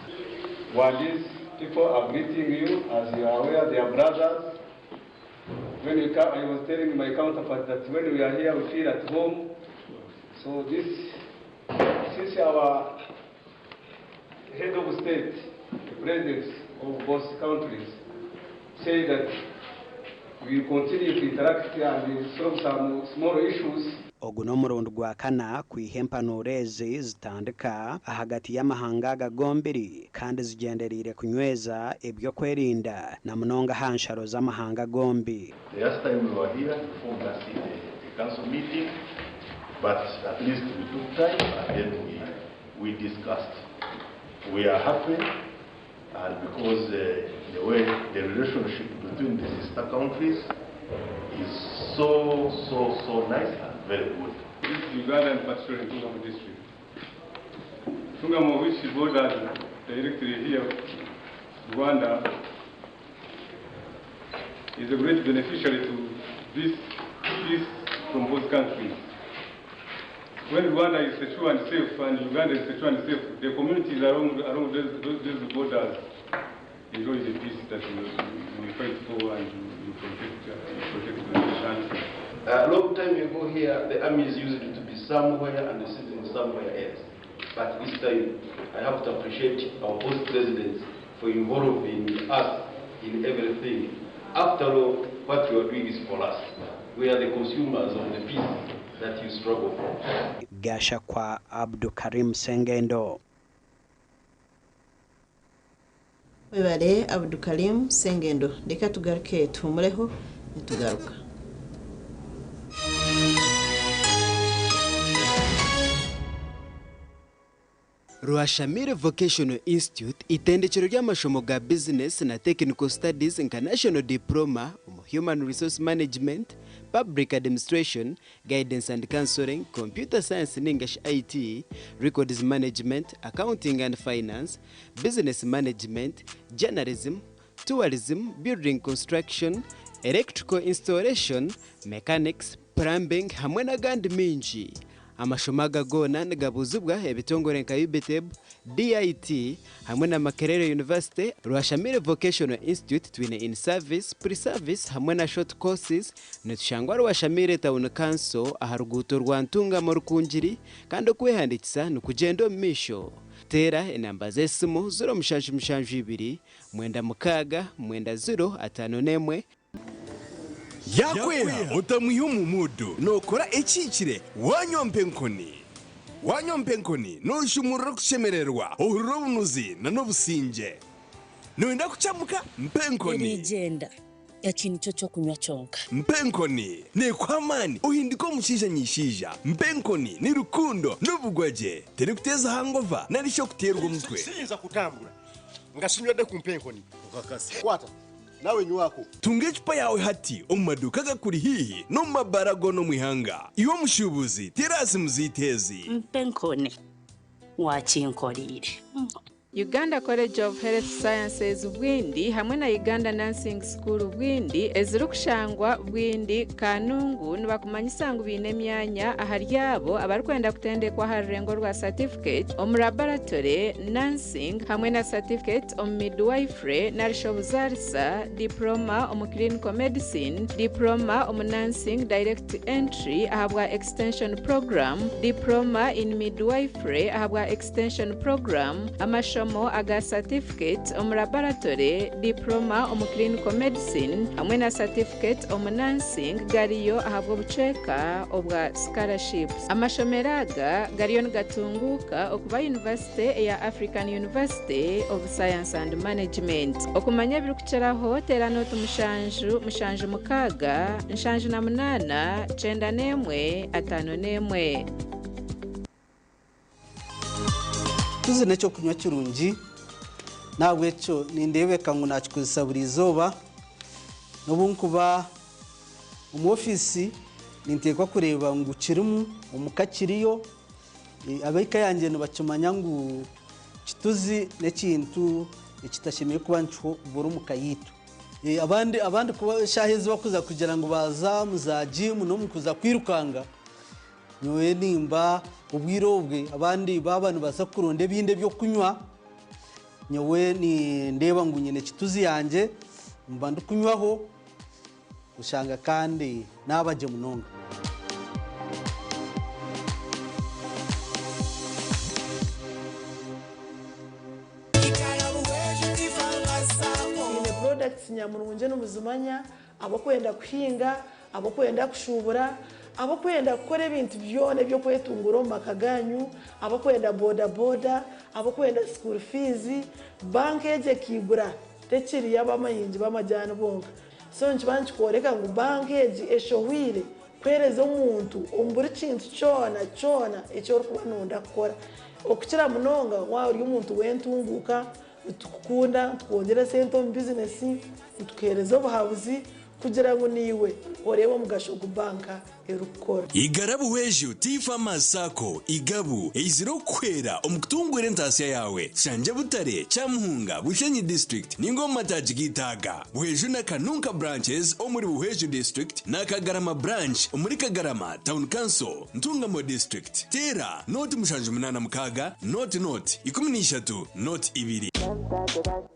Rwandese people are greeting you. As you are aware, they are brothers. When we come, I was telling my counterpart that when we are here, we feel at home. So this, since our head of state, the presidents of both countries, say that we will continue to interact and solve some small issues.
Ogu n'omurundi gwa kana kwiha empanuro ezi zitandika ahagati y'amahanga aga gombiri kandi zigyendereire kunyweza eby'okwerinda na munonga aha nsharo z'amahanga gombi.
The last time we were here, we formed us in a council meeting, but at least we took time and then we discussed. We are happy, and because the way the relationship between the sister countries is so, so, so nice and very good.
This is Uganda and particularly Ntungamo district. Ntungamo, which borders directly here, Rwanda, is a great beneficiary to this peace from both countries. When Rwanda is secure and safe and Uganda is secure and safe, the communities along those borders enjoy the peace that we fight for and we protect the country.
A long time ago here, the armies used to be somewhere and the citizens somewhere else. But this time, I have to appreciate our both presidents for involving us in everything. After all, what you are doing is for us. We are the consumers of the peace that you struggle for.
Gashakwa Abdukarim Sengendo.
Webare Abdukarim Sengendo reka tugaruke tuhumureho nitugaruka.
Rwashamire Vocational Institute itendekero ry'amashomo ga business na technical studies nka National Diploma omu Human Resource Management, Public Administration, Guidance and Counseling, Computer Science ningashi IT, Records Management, Accounting and Finance, Business Management, Journalism, Tourism, Building Construction, Electrical Installation, Mechanics, Plumbing hamwe n'agandi mingi. Amashomo aga goona nigabuzibwa ebitongore nka UBTEB, DIT hamwe na Makerere University. Rwashamire Vocational Institute twine in service, pre-service hamwe na short courses. Nitushangwa Rwashamire Town Council aha ruguuto rwa Ntungamo Rukungiri kandi okwehandikisa nikugyenda omu maisho. Teera enamba z'esimu 0772 96 90 51.
Yakweha otamwiha omu muudu nookora ekihikire wanywa mpa enkoni. Wanywa mpa enkoni nooshumurura okushemererwa, ohurira obunuzi n'obusingye. Nooyenda kukyamuka? Mpa enkoni.
Erigyenda, eki nikyo ky'okunywa kyonka.
Mpa enkoni neekuha amaani ohinduke omushaija nyishaija. Mpa enkoni ni rukundo n'obugwagye. Terikuteeza hangova nari shi okuteerwa omutwe.
Siyinza kutambura nga sinywedde ku mpa enkoni. Kwata nawe nywako.
Tunga ecupa yaawe hati omu maduuka agakuri haihi n'omu mabaara goona omu ihanga. Iwe omushuubuzi, teera aha simu zaitu ezi.
Mpa enkoni, waakinkoreire.
Uganda College of Health Sciences Bwindi hamwe na Uganda Nursing School Bwindi ezirikushangwa Bwindi Kanungu nibakumanyisa ngu baine emyanya ahari abo abarikwenda kutendekwa aha rurengo rwa certificate omu laboratory, nursing hamwe na certificate omu midwifery narishi obuzaarisa, diploma omu clinical medicine, diploma omu nursing direct entry ahabwa extension program, diploma in midwifery ahabwa extension program, amashomo aga certificate omu laboratory, diploma omu clinical medicine hamwe na certificate omu nursing gariyo ahabw'obucweka obwa scholarships. Amashomero aga gariyo nigatunguuka okuba yunivasite eya African University of Science and Management. Okumanya ebirikukiraho teera nooti 7 7 6 78 91 51.
Tuzi n'ekyokunywa kirungi nahabwekyo nindeebeka ngu nakikozesa buri izooba n'obu nkuba omu ofiisi ninteekwa kureeba ngu kirimu omuka kiriyo ab'eka yangye nibakimanya ngu kituzi n'ekintu ekitashemereire kuba nikibura omuka yaitu. Abandi abandi kuba eshaaha ezi bakuza kugira ngu baaza omu za jiimu n'omu kuza kwirukanga nyowe nimba obwire obwe abandi baaba nibaza kuronda ebindi ebyokunywa nyowe nindeeba ngu nyine kituzi yangye mba ndikunywaho oshanga kandi naaba gye munonga.
Twine products nyamurungi nimuzimanya, ab'okwenda kuhinga, ab'okwenda kushuubura, ab'okwenda kukora ebintu byona eby'okwetungura omu maka gaanyu, ab'okwenda boda boda, ab'okwenda school fees, banka egi ekaigura tekiri y'abamahingi b'amajaani bonka. So nikiba nikikworeka ngu banka egi eshohwire kuheereza omuntu omu buri kintu kyona kyona eki orikuba nooyenda kukora. Okukira munonga waaba ori omuntu w'entunguuka, nitukukunda, nitukwongyera esente omu bizinesi, nitukuheereza obuhabuzi kugira ngu naiwe oreebe omugasho ogu banka erikukora.
Igara Buhweju Tea Farmers Sacco, Igabu, eizire okukuhwera omu kutunguura entaasya yaawe. Shangye Butare, Kyamuhunga, Bushenyi District ninga omu mataagi g'eitaaga. Buhweju na Kanunka Branches omuri Buhweju District na Kagarama Branch omuri Kagarama Town Council, Ntungamo District. Teera nooti 786 nooti nooti 13 nooti 2.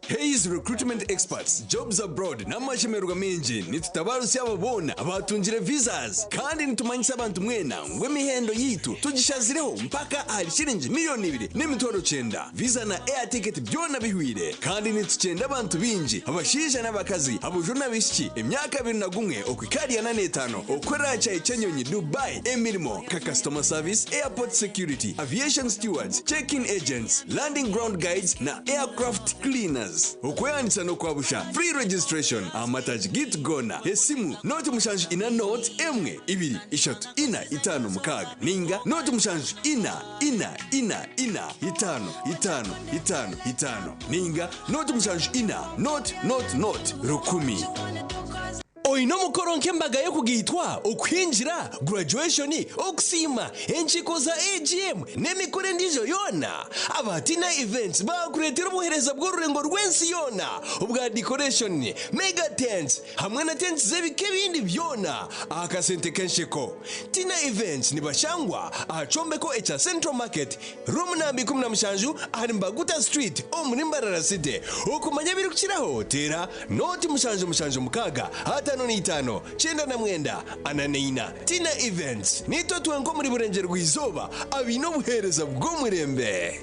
Hays Recruitment Experts, Jobs Abroad n'amashemererwa maingi nitutabarutsya abo boona abaatungire visas kandi. Kandi nitumanyisa abantu mwena ngu emihendo yiitu tugishazireho mpaka ahari shiringi 2,900,000. Visa na air ticket byona bihwire. Kandi nitukyenda abantu bingi, abashaija n'abakazi, aboojo n'abaishiki, emyaka 21 okuhika ahari 45, okukorera aha kyayi ky'enyonyi Dubai emirimo nka customer service, airport security, aviation stewards, check-in agents, landing ground guides na aircraft cleaners. Okwehandiikisa n'okwa busha, free registration, aha mataagi gaitu goona. Esimu, 0 7 0 1 2 3 4 5 6 ninga 0 7 4 4 4 4 5 5 5 5 ninga 0 7 4 0 0 0 1000. Oine omukoro nk'embaga y'okugaitwa, okuhingira, graduation, okusiima, enkiiko za AGM n'emikoro endiijo yoona? Aba Tina Events baakureetera obuheereza bw'orurengo rw'ensi yoona obwa decoration, mega tents hamwe na tents z'ebika ebindi byona aha kasente k'ensheko. Tina Events nibashangwa aha kyombeko ekya Central Market, Room namba 17 ahari Mbaguta Street omuri Mbarara City. Okumanya ebirikukiraho teera 0 7 7 55 99 44. Tina Events, niitwe twenka omuri Burengyerwa-izooba abaine obuheereza bw'omurembe.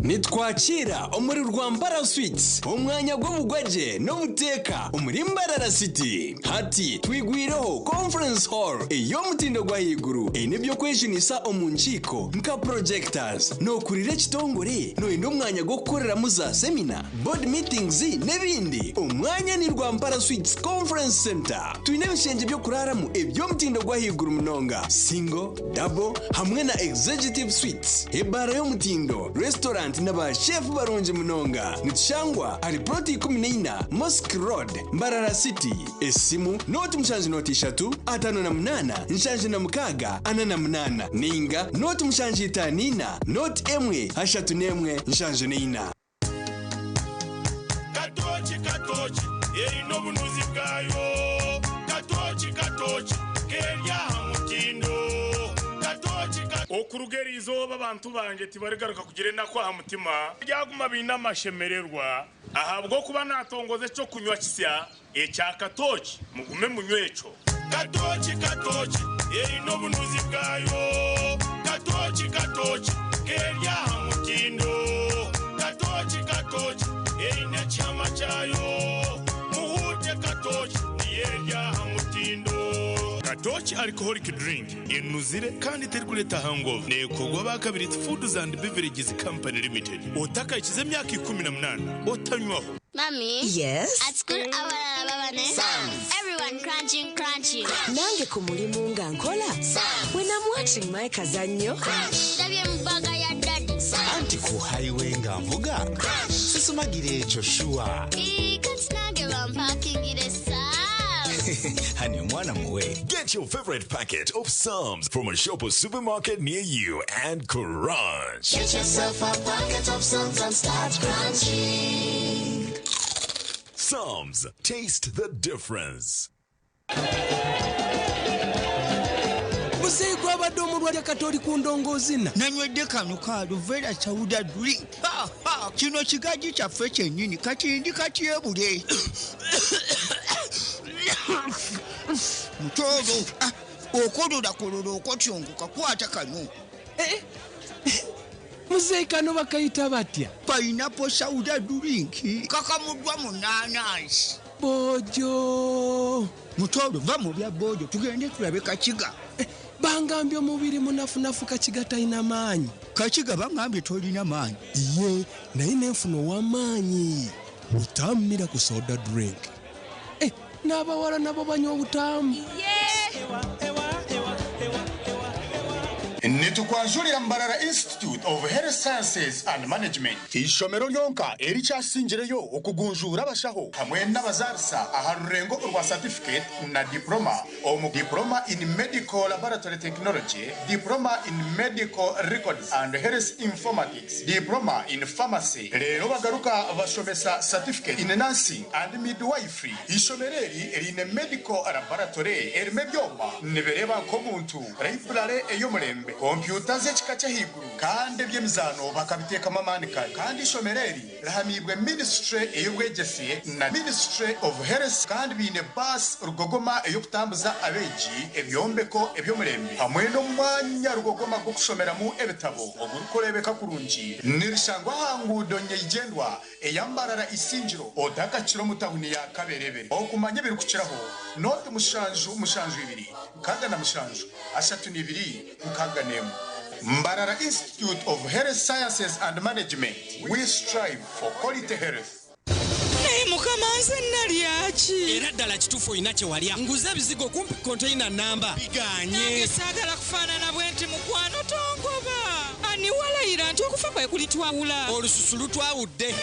Nitwakiira omuri Rwampara Suites, omwanya gw'obugwagye n'obuteeka omuri Mbarara City. Hati twigwireho Conference Hall ey'omutindo gw'ahaiguru eine eby'okwejunisa omu nkiiko nka projectors. Nookurira ekitongore nooyenda omwanya gw'okukoreramu za semina, board meetings n'ebindi? Omwanya ni Rwampara Suites Conference Centre. Twine ebishengye by'okuraaramu eby'omutindo gw'ahaiguru munonga, single, double hamwe na executive suites, ebaara y'omutindo, restaurant na ba chef barungi munonga. Nitushangwa ahari plot 14 Mosque Road, Mbarara City. Esimu 0 7 0 58 76 48 ninga 0 7 5 4 0 1 74.
Katoki katoki eine obunuzi bwayo, katoki katoki keri aha mutindo, katoki. Okuruga eri izooba abantu bangye tibarigaruka kugira enaku aha mutima, baryaguma baine amashemererwa, ahabw'okuba naatongoza eky'okunywa kisya ekya katoki, mugume munywe ekyo. Katoki katoki eine obunuzi bwayo, katoki katoki keri aha mutindo, katoki katoki eine ekihama kyayo, muhuute katoki niyo eri aha mutindo. Katoki Alcoholic Drink enuzire kandi terikureeta hangover neekorwa aba Kabiriti Foods and Beverages Company Limited. Otakahikize emyaka 18 otanywaho.
Mommy.
Yes?
At school, abalala baba ne Everyone crunching, crunching.
Nange ku mulimu nga nkola. When I'm watching my kazannyo.
Ndabye mu bag ya daddy.
Anti ku highway nga nvuga sisumagira ekyo sure.
Ii, kati nange bampakingire Sam's.
Honey, omwana muwe.
Get your favorite packet of Psalms from a shop or supermarket near you and crunch.
Get yourself a packet of Psalms and start crunching.
Psalms, taste the difference.
Muzeeyi gwabadde omulwadde kati oli ku ndongoozina.
Nanywedde kano ka Luvera Sauda drink. Ha, ha, kino kigaji kyaffe kyennyini kati ndi katyebule mutoolo. Ah, okolola kolola okotyongoka kwata kano.
Eh, muzeeyi kano bakayita batya?
Pineapple Sauda drink kakamuddwa mu nanansi.
Bojo.
Mutoolo, va mu bya bojo tugende tulabe Kakiga.
Eh, bangambye omubiri munafunafu, Kakiga talina maanyi.
Kakiga bangambye tolina maanyi.
Ye naye nenfuna ow'amaanyi butammira ku soda drink. Eh, n'abawala nabo banywa obutaamu.
Nitukwanjurira Mbarara Institute of Health Sciences and Management, ishomero ryonka erikyasingireyo okugunjura abashaho hamwe n'abazarisa aha rurengo rwa certificate na diploma omu diploma in medical laboratory technology, diploma in medical records and health informatics, diploma in pharmacy. Rero bagaruka bashomesa certificate in nursing and midwifery. Ishomero eri riine medical laboratory erimo ebyoma nibireba nk'omuntu, library ey'omurembe. Kompyuta z'ekika ky'ahaiguru kandi eby'emizaano bakabiteekamu amaani kare. Kandi eishomero eri rihamiibwe minisiture ey'obwegyese na Ministry of Health kandi baine baasi rugogoma ey'okutambuza abeegi, ebyombeko eby'omurembe hamwe n'omwanya rugogoma gw'okushomeramu ebitabo ogurikureebeka kurungi. Nirishangwa aha nguudo nyeigyendwa eya Mbarara Isingiro otakakira omu tawuni ya Kaberebere. Okumanya ebirikukiraho, nooti 772 67 32 61. Mbarara Institute of Health Sciences and Management, we strive for quality health.
Naye mukama nze nalya ki?
Era ddala kituufu olina kye walya. Nguze ebizigo kumpi konteyina nnamba bigaanye.
Nange saagala kufaanana bwe nti mukwano tongoba. Ani walayira nti okufa kwe kulitwawula?
Olususu lutwawudde.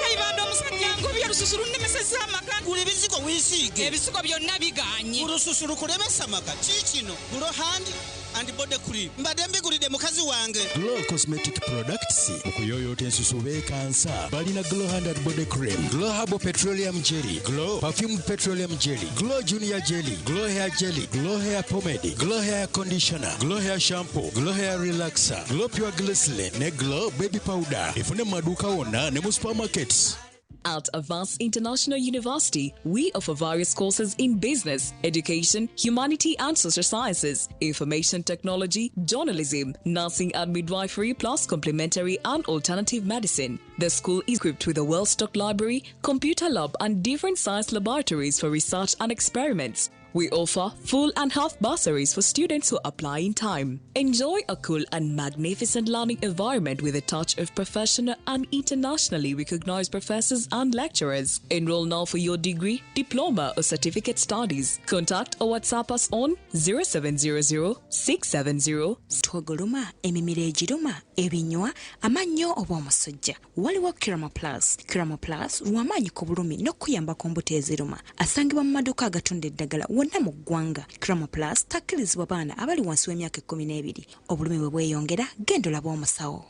Kayibanda omusajja angobye olususu lunnemesezza amaka.
Gula ebizigo weesiige.
Ebizigo byonna bigaanye.
Olususu lukulemesa amaka. Kiikino Glow Hand and Body Cream. Mbadde mbigulidde mukazi wange.
Glow Cosmetic Products mu kuyooyoota ensusu beekansa balina Glow Hand and Body Cream, Glow Herbal Petroleum Jelly, Glow Perfumed Petroleum Jelly, Glow Junior Jelly, Glow Hair Jelly, Glow Hair Pomade, Glow Hair Conditioner, Glow Hair Shampoo, Glow Hair Relaxer, Glow Pure Glycerin ne Glow Baby Powder. Efune mu maduuka wonna ne mu supermarkets.
At Avance International University, we offer various courses in business, education, humanity and social sciences, information technology, journalism, nursing and midwifery, plus complementary and alternative medicine. The school is equipped with a well stocked library, computer lab, and different science laboratories for research and experiments. We offer full and half bursaries for students who apply in time. Enjoy a cool and magnificent learning environment with a touch of professional and internationally recognized professors and lecturers. Enroll now for your degree, diploma, or certificate studies. Contact or WhatsApp us on 0700 670
Twogoluma, emimiro egiruma, ebinywa, amannyo oba omusujja. Waliwo Kirama Plus. Kirama Plus lw'amaanyi ku bulumi n'okuyamba ku mbuto eziruma. Asangibwa mu maduuka agatunda eddagala wonna mu ggwanga. Kirama Plus takkirizibwa baana abali wansi w'emyaka 12. Obulumi bwe bweyongera, genda olabe omusawo.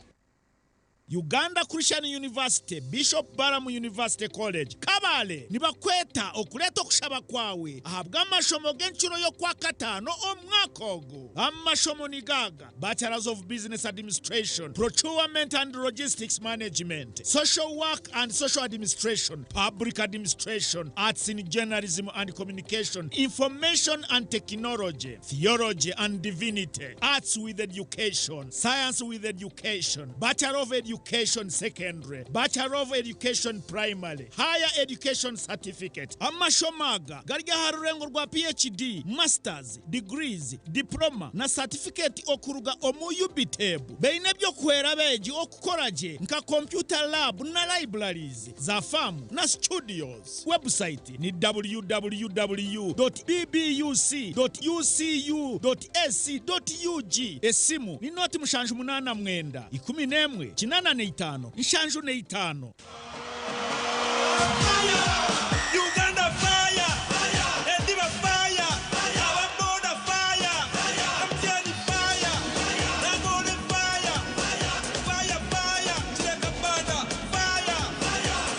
Uganda Christian University, Bishop Balaam University College, Kabale nibakweta okuleeta okushaba kwawe ahabw'amashomo g'enkiro y'okwakataano omwaka ogu. Amashomo ni gaga: Bachelors of Business Administration, Procurement and Logistics Management, Social Work and Social Administration, Public Administration, Arts in Journalism and Communication, Information and Technology, Theology and Divinity, Arts with Education, Science with Education, Bachelor of Education Secondary, Bachelor of Education Primary, Higher Education Certificate. Amashomo aga gari aha rurengo rwa PhD, Masters, degrees, diploma na certificate okuruga omu UBTEB. Beine ebyokuhwera abeegi okukora gye nka computer lab na libraries za famu na studios. Website ni www.bbuc.ucu.ac.ug. Esimu ni 079 11 85 75.
Uganda fire! Ediba fire! Ababoda fire! MTN fire! Nangole fire! Fire, fire! Kireka Banda fire!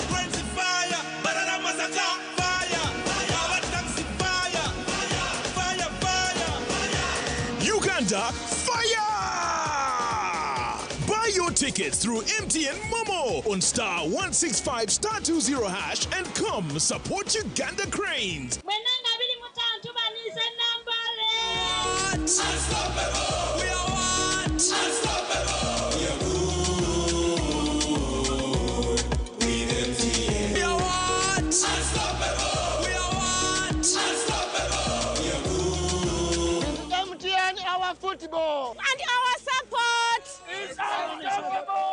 Friends fire! Barara Masaka fire! Aba taxi fire! Fire, fire!
Uganda fire! Buy your tickets through MTN Momo on *165 *20# and come support Uganda Cranes.
Mwenanga 25 tubanize nambale.
Unstoppable! We are what? Unstoppable! We are good with MTN. We are what? Unstoppable! We are what? Unstoppable! We are good.
This is MTN, our football.
And our support.
Is unstoppable.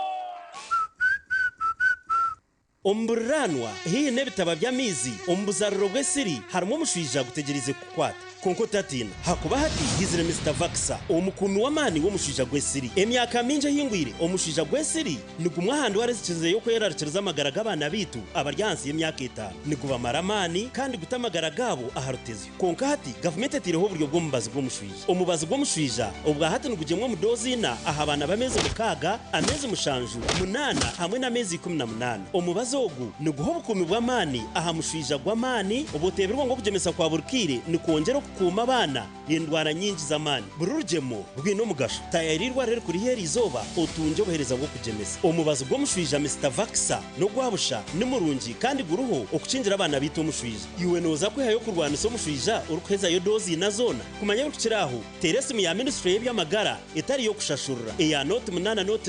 Omu buriranwa haihi n'ebitaba by'amaizi omu buzariro bw'esiri harimu omushwija gutegyereize kukwata, kwonka otatiina hakuba hati hizire Mr Vaxa, omukuumi w'amaani w'omushwija gw'esiri. Emyaka mingi ehingwire, omushwija gw'esiri nigumwe aha ndwara ezikizireyo kwerarikiriza amagara g'abaana baitu abari ahansi y'emyaka 5. Nigubamara amaani kandi guta amagara gaabo aha rutezyo. Kwonka hati gavumenti etaireho oburyo bw'omubazi gw'omushwija. Omubazi gw'omushwija obwa hati nigugyemwa omu doozi ina aha baana b'ameezi 6, ameezi 7, 8 hamwe n'ameezi 18. Omubazi Omubazi ogu niguha obukuumi bw'amaani aha mushwija gw'amaani obuteebirwe ngu okugyemesa kwa buri kaire nikwongyera okukuuma abaana endwara nyingi z'amaani. Buri rugyemo rwine omugasho. Taayaayira eirwariro erikuri haihi eriizooba otungye obuheereza bw'okugyemesa. Omubazi gw'omushwija Mister Vaxa n'ogwa busha, ni murungi kandi guriho okukingira abaana baitu omushwija. Iwe nooza kwehayo kurwanisa omushwija orikuhezayo doozi ina zoona? Kumanya ebirikukira aho, teera esimu ya Minisitule y'eby'amagara etari y'okushashurira eya 08 0 0 1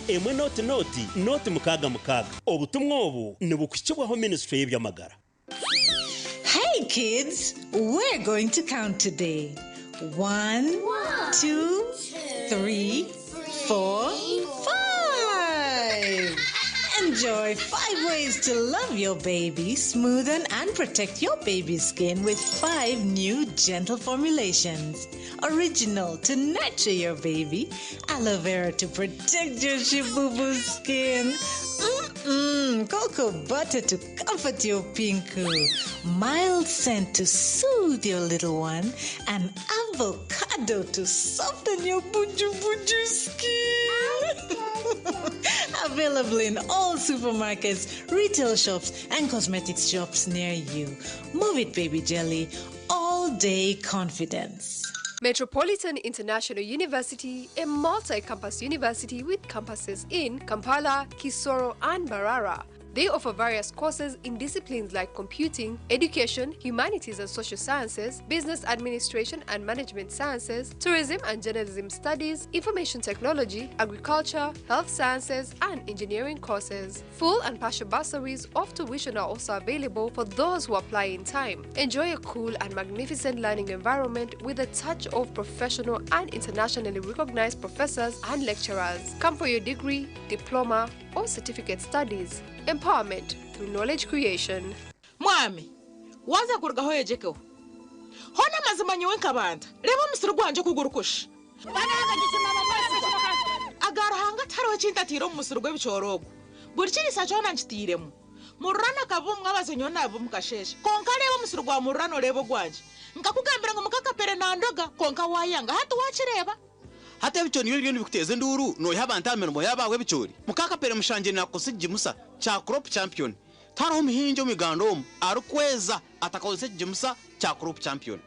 0 0 0 6 6. Obutumwa obu nibukuhikibwaho Minisitule y'eby'amagara.
Hey kids, we're going to count today. One, two, three, four, five. Enjoy five ways to love your baby, smoothen and protect your baby's skin with five new gentle formulations. Original to nurture your baby, aloe vera to protect your shibubu skin. Mmm, cocoa butter to comfort your pinku, mild scent to soothe your little one, and avocado to soften your buju buju skin. Available in all supermarkets, retail shops, and cosmetics shops near you. Move it, baby jelly. All day confidence.
Metropolitan International University, a multi campus university with campuses in Kampala, Kisoro, and Mbarara. They offer various courses in disciplines like computing, education, humanities and social sciences, business administration and management sciences, tourism and journalism studies, information technology, agriculture, health sciences, and engineering courses. Full and partial bursaries of tuition are also available for those who apply in time. Enjoy a cool and magnificent learning environment with a touch of professional and internationally recognized professors and lecturers. Come for your degree, diploma, or certificate studies. Empowerment through knowledge creation.
Mwami, waza kurugaho oyejekeho. Hoona amazima nyowe nkabanta, reeba omusiri gwangye oku gurikusha. Aga Ruhanga tihariho eki ntataire omu musiri gw'ebicoori ogu. Buri kiriisa kyona nkitairemu. Mururana akaba omu mwabazyo nyowe naaba omu kasheeshe. Kwonka reeba omusiri gwa Mururana oreebe ogwangye. Nkakugambira ngu muka Kapere nandoga, kwonka waayanga. Hati waakireeba?
Hati ebicoori nibyo biriyo nibikuteeza enduuru noiha abantu aha mirimo yaabo ahabw'ebicoori? Muka Kapere Mushangye naakukozesa ekigimusa kya Crop Champion. Tihariho muhingi omu Uganda omu arikweza atakakozesa ekigimusa kya Crop Champion.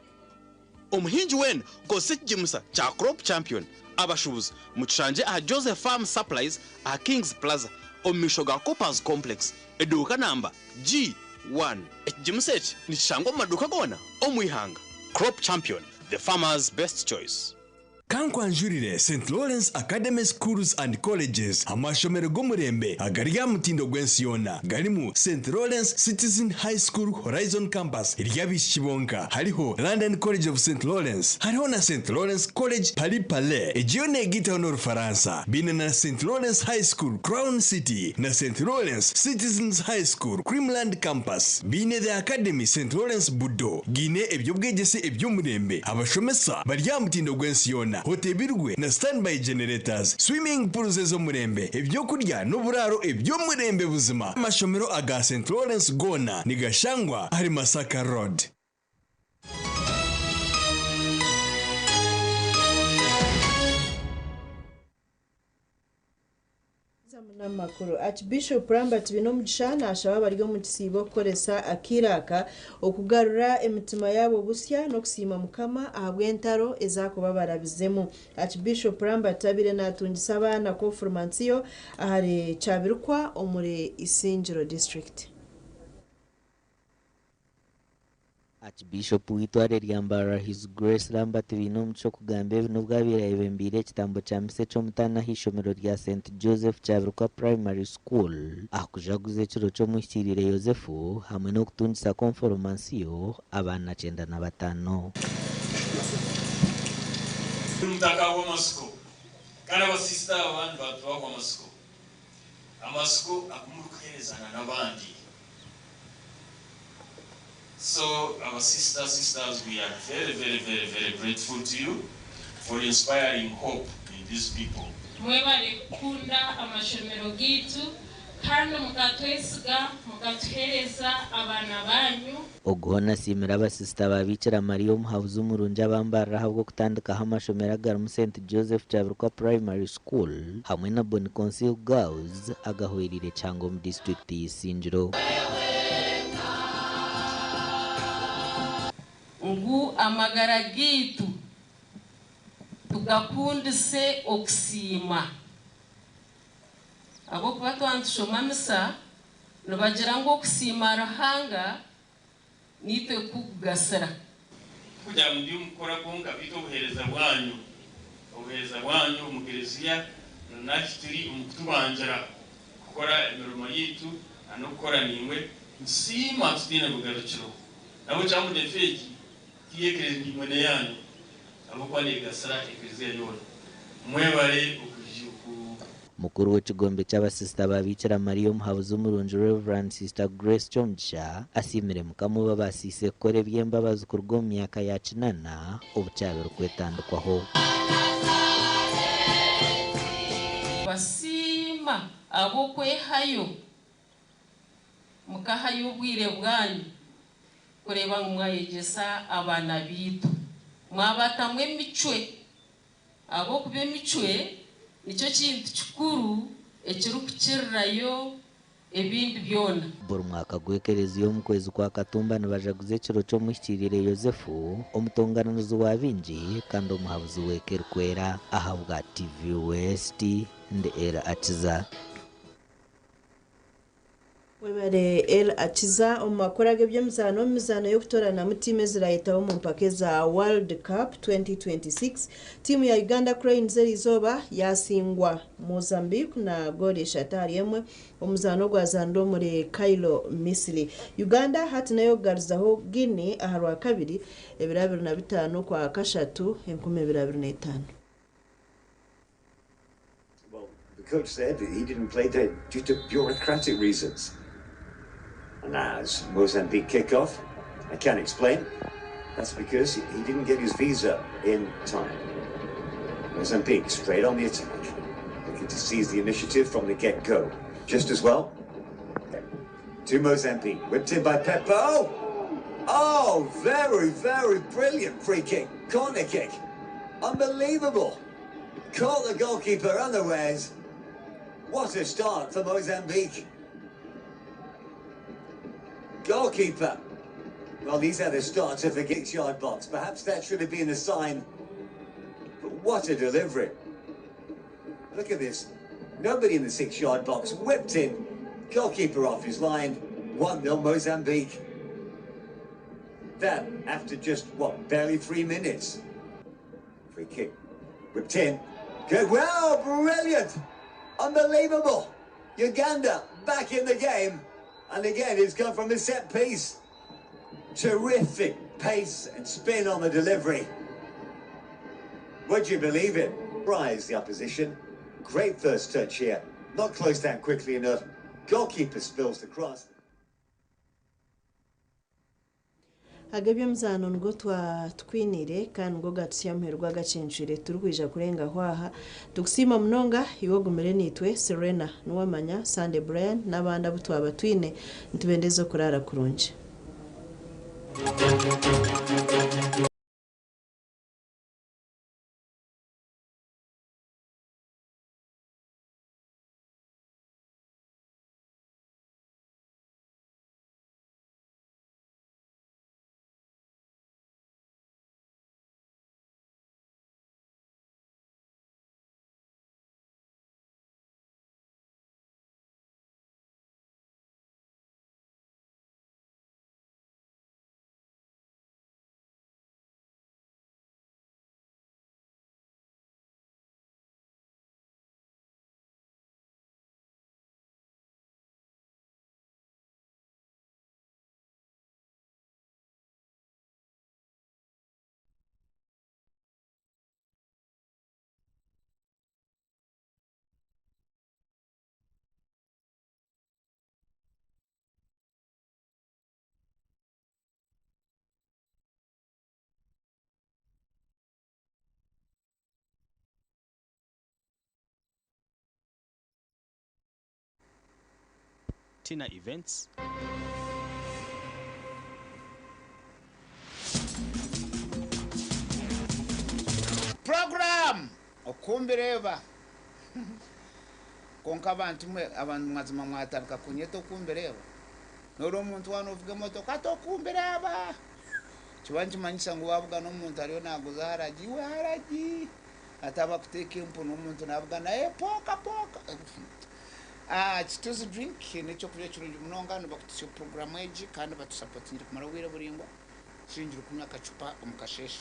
Omuhingi weena kozesa ekigimusa kya Crop Champion. Abashuubuzi mukishangye aha Joseph Farm Supplies aha Kings Plaza omu maisho ga Coopers Complex, eduuka namba G1. Ekigimusa eki nikishangwa omu maduuka goona omu ihanga. Crop Champion, the farmer's best choice.
Kankwanjurire St. Lawrence Academy Schools and Colleges, amashomero g'omurembe agari aha mutindo gw'ensi yoona. Garimu St. Lawrence Citizen High School Horizon Campus ery'abaishiki bonka, hariho London College of St. Lawrence, hariho na St. Lawrence College Paris Palais, egi yo neegaitaho n'Orufaransa. Baine na St. Lawrence High School Crown City na St. Lawrence Citizens High School Creamland Campus. Baine The Academy St. Lawrence Budo, gaine eby'obwegyese eby'omurembe, abashomesa bari aha mutindo gw'ensi yoona, hoteebirwe na standby generators, swimming pools ez'omurembe, ebyokurya n'oburaaro eby'omurembe buzima. Amashomero aga St. Lawrence goona nigashangwa ahari Masaka Road.
Amakuru Archbishop Lambert Binomugisha nashaba abari omu kisiibo okukoresa akaire aka okugarura emitima yaabo busya n'okusiima Mukama ahabw'entaro ezakuba barabizemu. Archbishop Lambert abaire natungisa abaana konfirmansiyo ahari Kyabirikwa omuri Isingiro district.
Aakibiishopu w'eitware rya Mbarara His Grace Lambert Bainomugisha okugamba ebi n'obu abaire ayebembeire ekitambo kya misa eky'omutaano ah'eishomero rya St Joseph Kyabirikwa Primary School aha kujaguza ekiro ky'omuhikiriire Yozefu hamwe n'okutungisa konforomansiyo abaana 95.
Mutakahwa amatsiko. Kandi abasisita aba nibatubahwa amatsiko. Amatsiko agu murikuheerezana n'abandi. So our sister, sisters, we are very, very, very, very grateful to you for inspiring hope in these people.
Mwebare kukunda amashomero gaitu
Kandi mukatwesiga mukatuheereza abaana banyu.
Ogu hoona asiimire abasisita ba Biikira Maria Omuhabuzi Omurungi abambarira ahabw'okutandikaho amashomero agarimu St Joseph Kyabirwa Primary School hamwe na Boni Consil Girls agahwereire kihango omu disiturikiti y'Isingiro.
Ngu amagara gaitu tugakundise okusiima. Ahabw'okuba twaba nitushoma misa, nibagira ngu okusiima Ruhanga naitwe kukugasira.
Tikugira ngu ndi omu kukora kwonka, beitu obuheereza bwanyu, obuheereza bwanyu omu Klezia na n'ahi turi omu kutubangira kukora emirimo yaitu na n'okukora naimwe, nitusiima tutaine bugarukiro. Nahabwekyo amudefi egi ti y'Eklezia imwe n'eyaanyu, ahabw'okuba neegasira Eklezia yoona. Mwebare okwija oku.
Mukuru w'ekigombe ky'abasisita ba Biikira Maria Omuhabuzi Omurungi Rev. Sister Grace Kyomugisha asiimire Mukama obabaasiise kukora eby'embabazi kuruga omu myaka ya kinana obu kyabire kwetandikwaho.
Basiima ahabw'okwehayo mukahayo obwire bwanyu kureeba ngu mwayegyesa abaana baitu, mwabatamu emicwe ahabw'okuba emicwe nikyo kintu kikuru ekirikukirirayo ebindi byona.
Buri mwaka gw'ekereziya omu kwezi kwa Katumba nibajaguza ekiro ky'omuhikiriire Yosefu, omutonganirizi wa baingi kandi omuhabuzi w'eka erikwera. Ahabwa TV West, ndi Ella Akiza.
Webare El Akiza omu makuru ag'eby'emizaano omu mizaano y'okutooranamu tiimu ezirayetaho omu mpaka eza World Cup 2026, tiimu ya Uganda Cranes eriizooba yasingwa Mozambique na goolo ishatu ahari emwe omu muzaano ogwazaanirwe omuri Cairo, Misiri. Uganda hati n'ey'okugaruzaho Guinea aha Rwakabiri ebiro 25 Okwakashatu 2025.
Well, the coach said he didn't play there due to bureaucratic reasons. And as Mozambique kick off, I can't explain. That's because he didn't get his visa in time. Mozambique straight on the attack, looking to seize the initiative from the get-go. Just as well to Mozambique, whipped in by Pepo. Oh, very, very brilliant free kick, corner kick. Unbelievable. Caught the goalkeeper unawares. What a start for Mozambique. Goalkeeper. Well, he's had a start to the 6-yard box. Perhaps that should have been a sign. But what a delivery. Look at this. Nobody in the 6-yard box. Whipped in. Goalkeeper off his line. 1-0 Mozambique. That after just, what, barely 3 minutes. Free kick. Whipped in. Good. Well, brilliant. Unbelievable. Uganda back in the game. And again, it's come from the set piece. Terrific pace and spin on the delivery. Would you believe it? Rise the opposition. Great first touch here. Not closed down quickly enough. Goalkeeper spills the cross.
Ag'eby'emizaano nigo twatwiniire kandi nigo gatutsya aha muheru gw'agacencwire turikwija kurengaho aha. Nitukusiima munonga iwe ogumire naitwe, Serena Nuwamanya, Sunday Brian n'abandi abu twaba twine. Nitubendeza okuraara kurungi.
Tina Events.
Program okumbireeba kwonka abantu mwe abantu mazima mwatandika kunyeta okumbireeba noreeba omuntu waaba novuga emotoka ati okumbireeba kiba nikimanyisa ngu wabugana omuntu ariyo naguza haragi iwe haragi hati abakuteeka empunu omuntu nabugana ee pooka pooka Kituzi drink nekyokurya kirungi munonga nibakututsya puroguramu egi kandi batusapotingire kumara obwire buraingwa kihingire kunywa akacupa omukasheeshe.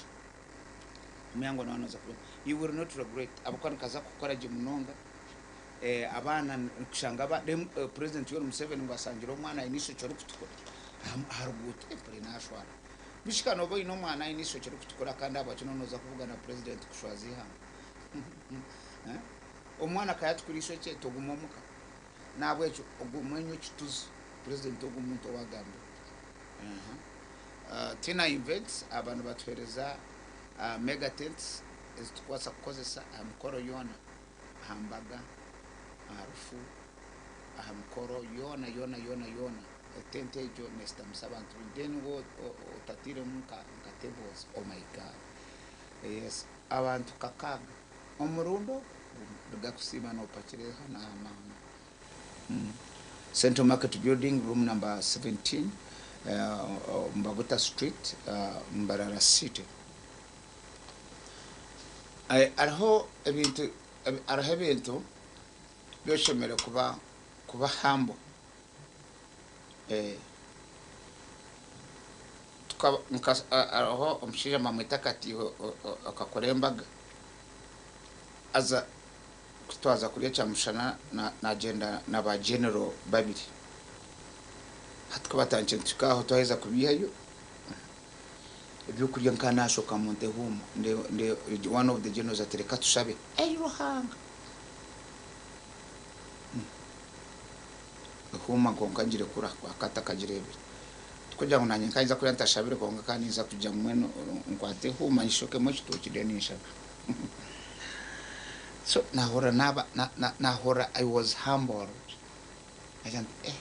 Omuyango nawe noza kureeba you will not regret ahabw'okuba nikaza kukora gye munonga eh, abaana nikushanga aba then eh, president Yoweri Museveni ngu asangire omwana aine eishokye rikutukura aha aha ruguuto eh, mpurire nashwara bishika noba oine omwana aine eishokye rikutukura kandi ahabwaki noba noza kuvuga na president kushwaza eihanga Eh, omwana akaba yatukura eishokye toguma omuka nahabwekyo ogume onywe ekituzi president ogu omuntu owagambire Aha. Tina Events aba nibatuhereza mega tents ezitukubaasa kukozesa aha mikoro yoona, aha mbaga, aha rufu, aha mikoro yoona yoona yoona yoona etenti egyo nesitamisa abantu baingi then waaba otatairemu nka tables oh my God yes abantu kakaaga omurundi ogwo ruga kusiima nopakira aha n'aha n'aha. Central Market Building, room number 17, Mbaguta Street, Mbarara City. Hariho ebintu hariho ebintu byoshemereire kuba kuba humble. Tukaba nka hariho omushaija bamweta Katiiho akakora embaga haza Ku twaza kurya kyamushana nagyenda na ba general babiri. Hati ku batandikire nituhika aho twaheza kubiihayo ebyokurya nka nashoka muntu ehuuma one of the generals ati reka tushabe. Ei Ruhanga! Ehuuma kwonka ngirekura akati akagireebire. Tikugira ngu nanye nkanza kurya ntashabire kwonka ka ninza kugira ngu mbwenu nkwate ehuuma ngishokemu ekitookye then nshabe. So nahurira naba nahurira I was humbled nagira nti eh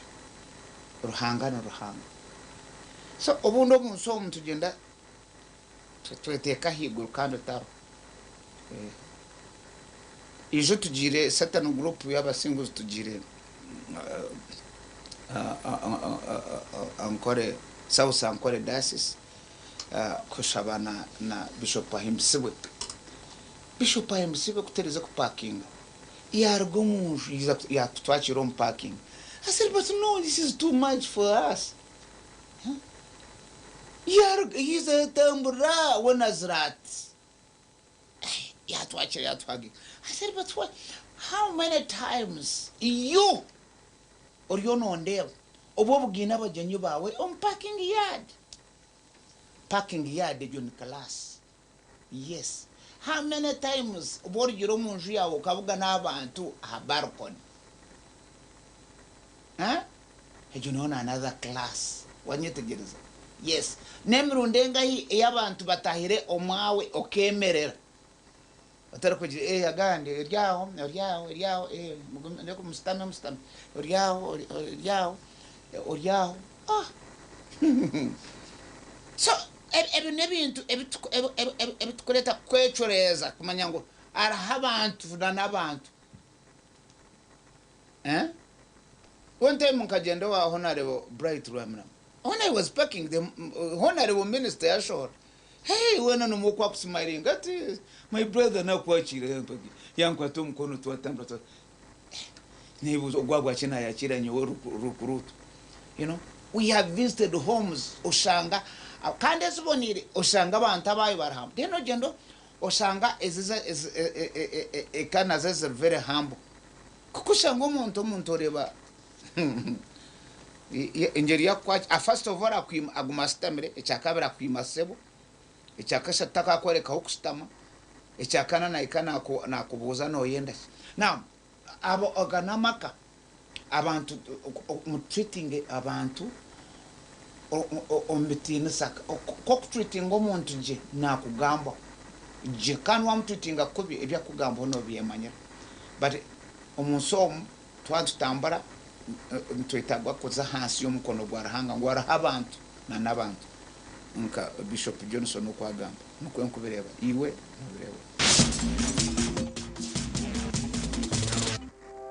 Ruhanga ni Ruhanga. So obundi omunsi omu nitugyenda tweteeka ahaiguru kandi otariho. Ijo tugiire certain group y'abasinguzi tugiire Ankole South Ankole Diocese kushaba na Bishop Ahimbisibwe. Bishop Ahimbisibwe ku tereza kupakinga yaruga omunju yaiza yakutwakira omu parking I said but no this is too much for us yaruga yaiza yatambura we nazira ati yatwakira yatuhaginga I said but why how many times you oriyo nondeeba obu obugaine abagyenyi baawe omu parking yard parking yard egyo ni class Yes how many times obu orugire omu nju yaawe okabugana abantu aha balcony eh egyo nayo ni another class wanyetegyereza yes n'emirundi engahi ei abantu batahire omwawe okemerera otari kugira eh agandi ori aho ori aho ori aho eh mugume musitame musitame ori aho ori aho ori aho ah so Ebi n'ebintu ebitukureeta kwecureeza kumanya ngu hariho abantu na n'abantu. One time nkagyenda owa Honarebo Bright Rwamirama. When I was parking the Honarebo minister yashohora. Hey, weena nomwe oku akusmilinga ati my brother nakwakiire yampagi yankwata omukono twatambura twa nebuuza ogu ahabwaki nayakiira nyowe rukuruuto. You know, we have visited homes oshanga kandi eziboneire oshanga abantu abaayo bari humble then ogyenda oshanga eka nazo eziri very humble kukushanga omuntu omuntu oreeba engyeri yakukwakira first of all akwima aguma ashutamire ekyakabiri akwima sebo ekyakashatu takakworeka ahokushutama ekyakana nahika nakubuuza noyenda ki now abo aga namaka. Abantu mu treatinge abantu omu bitiinisa. Ku okutreatinga omuntu gye nakugambaho gye kandi wamutreatinga kubi ebi akugambaho nobyemanyira. But omunsi omu twaba nitutambura Nitwetagwa kuza ahansi y'omukono gwa Ruhanga ngu hariho abantu na n'abantu nka Bishop Johnson oku agamba. Nikwo nkubireeba. Iwe nobireeba ota?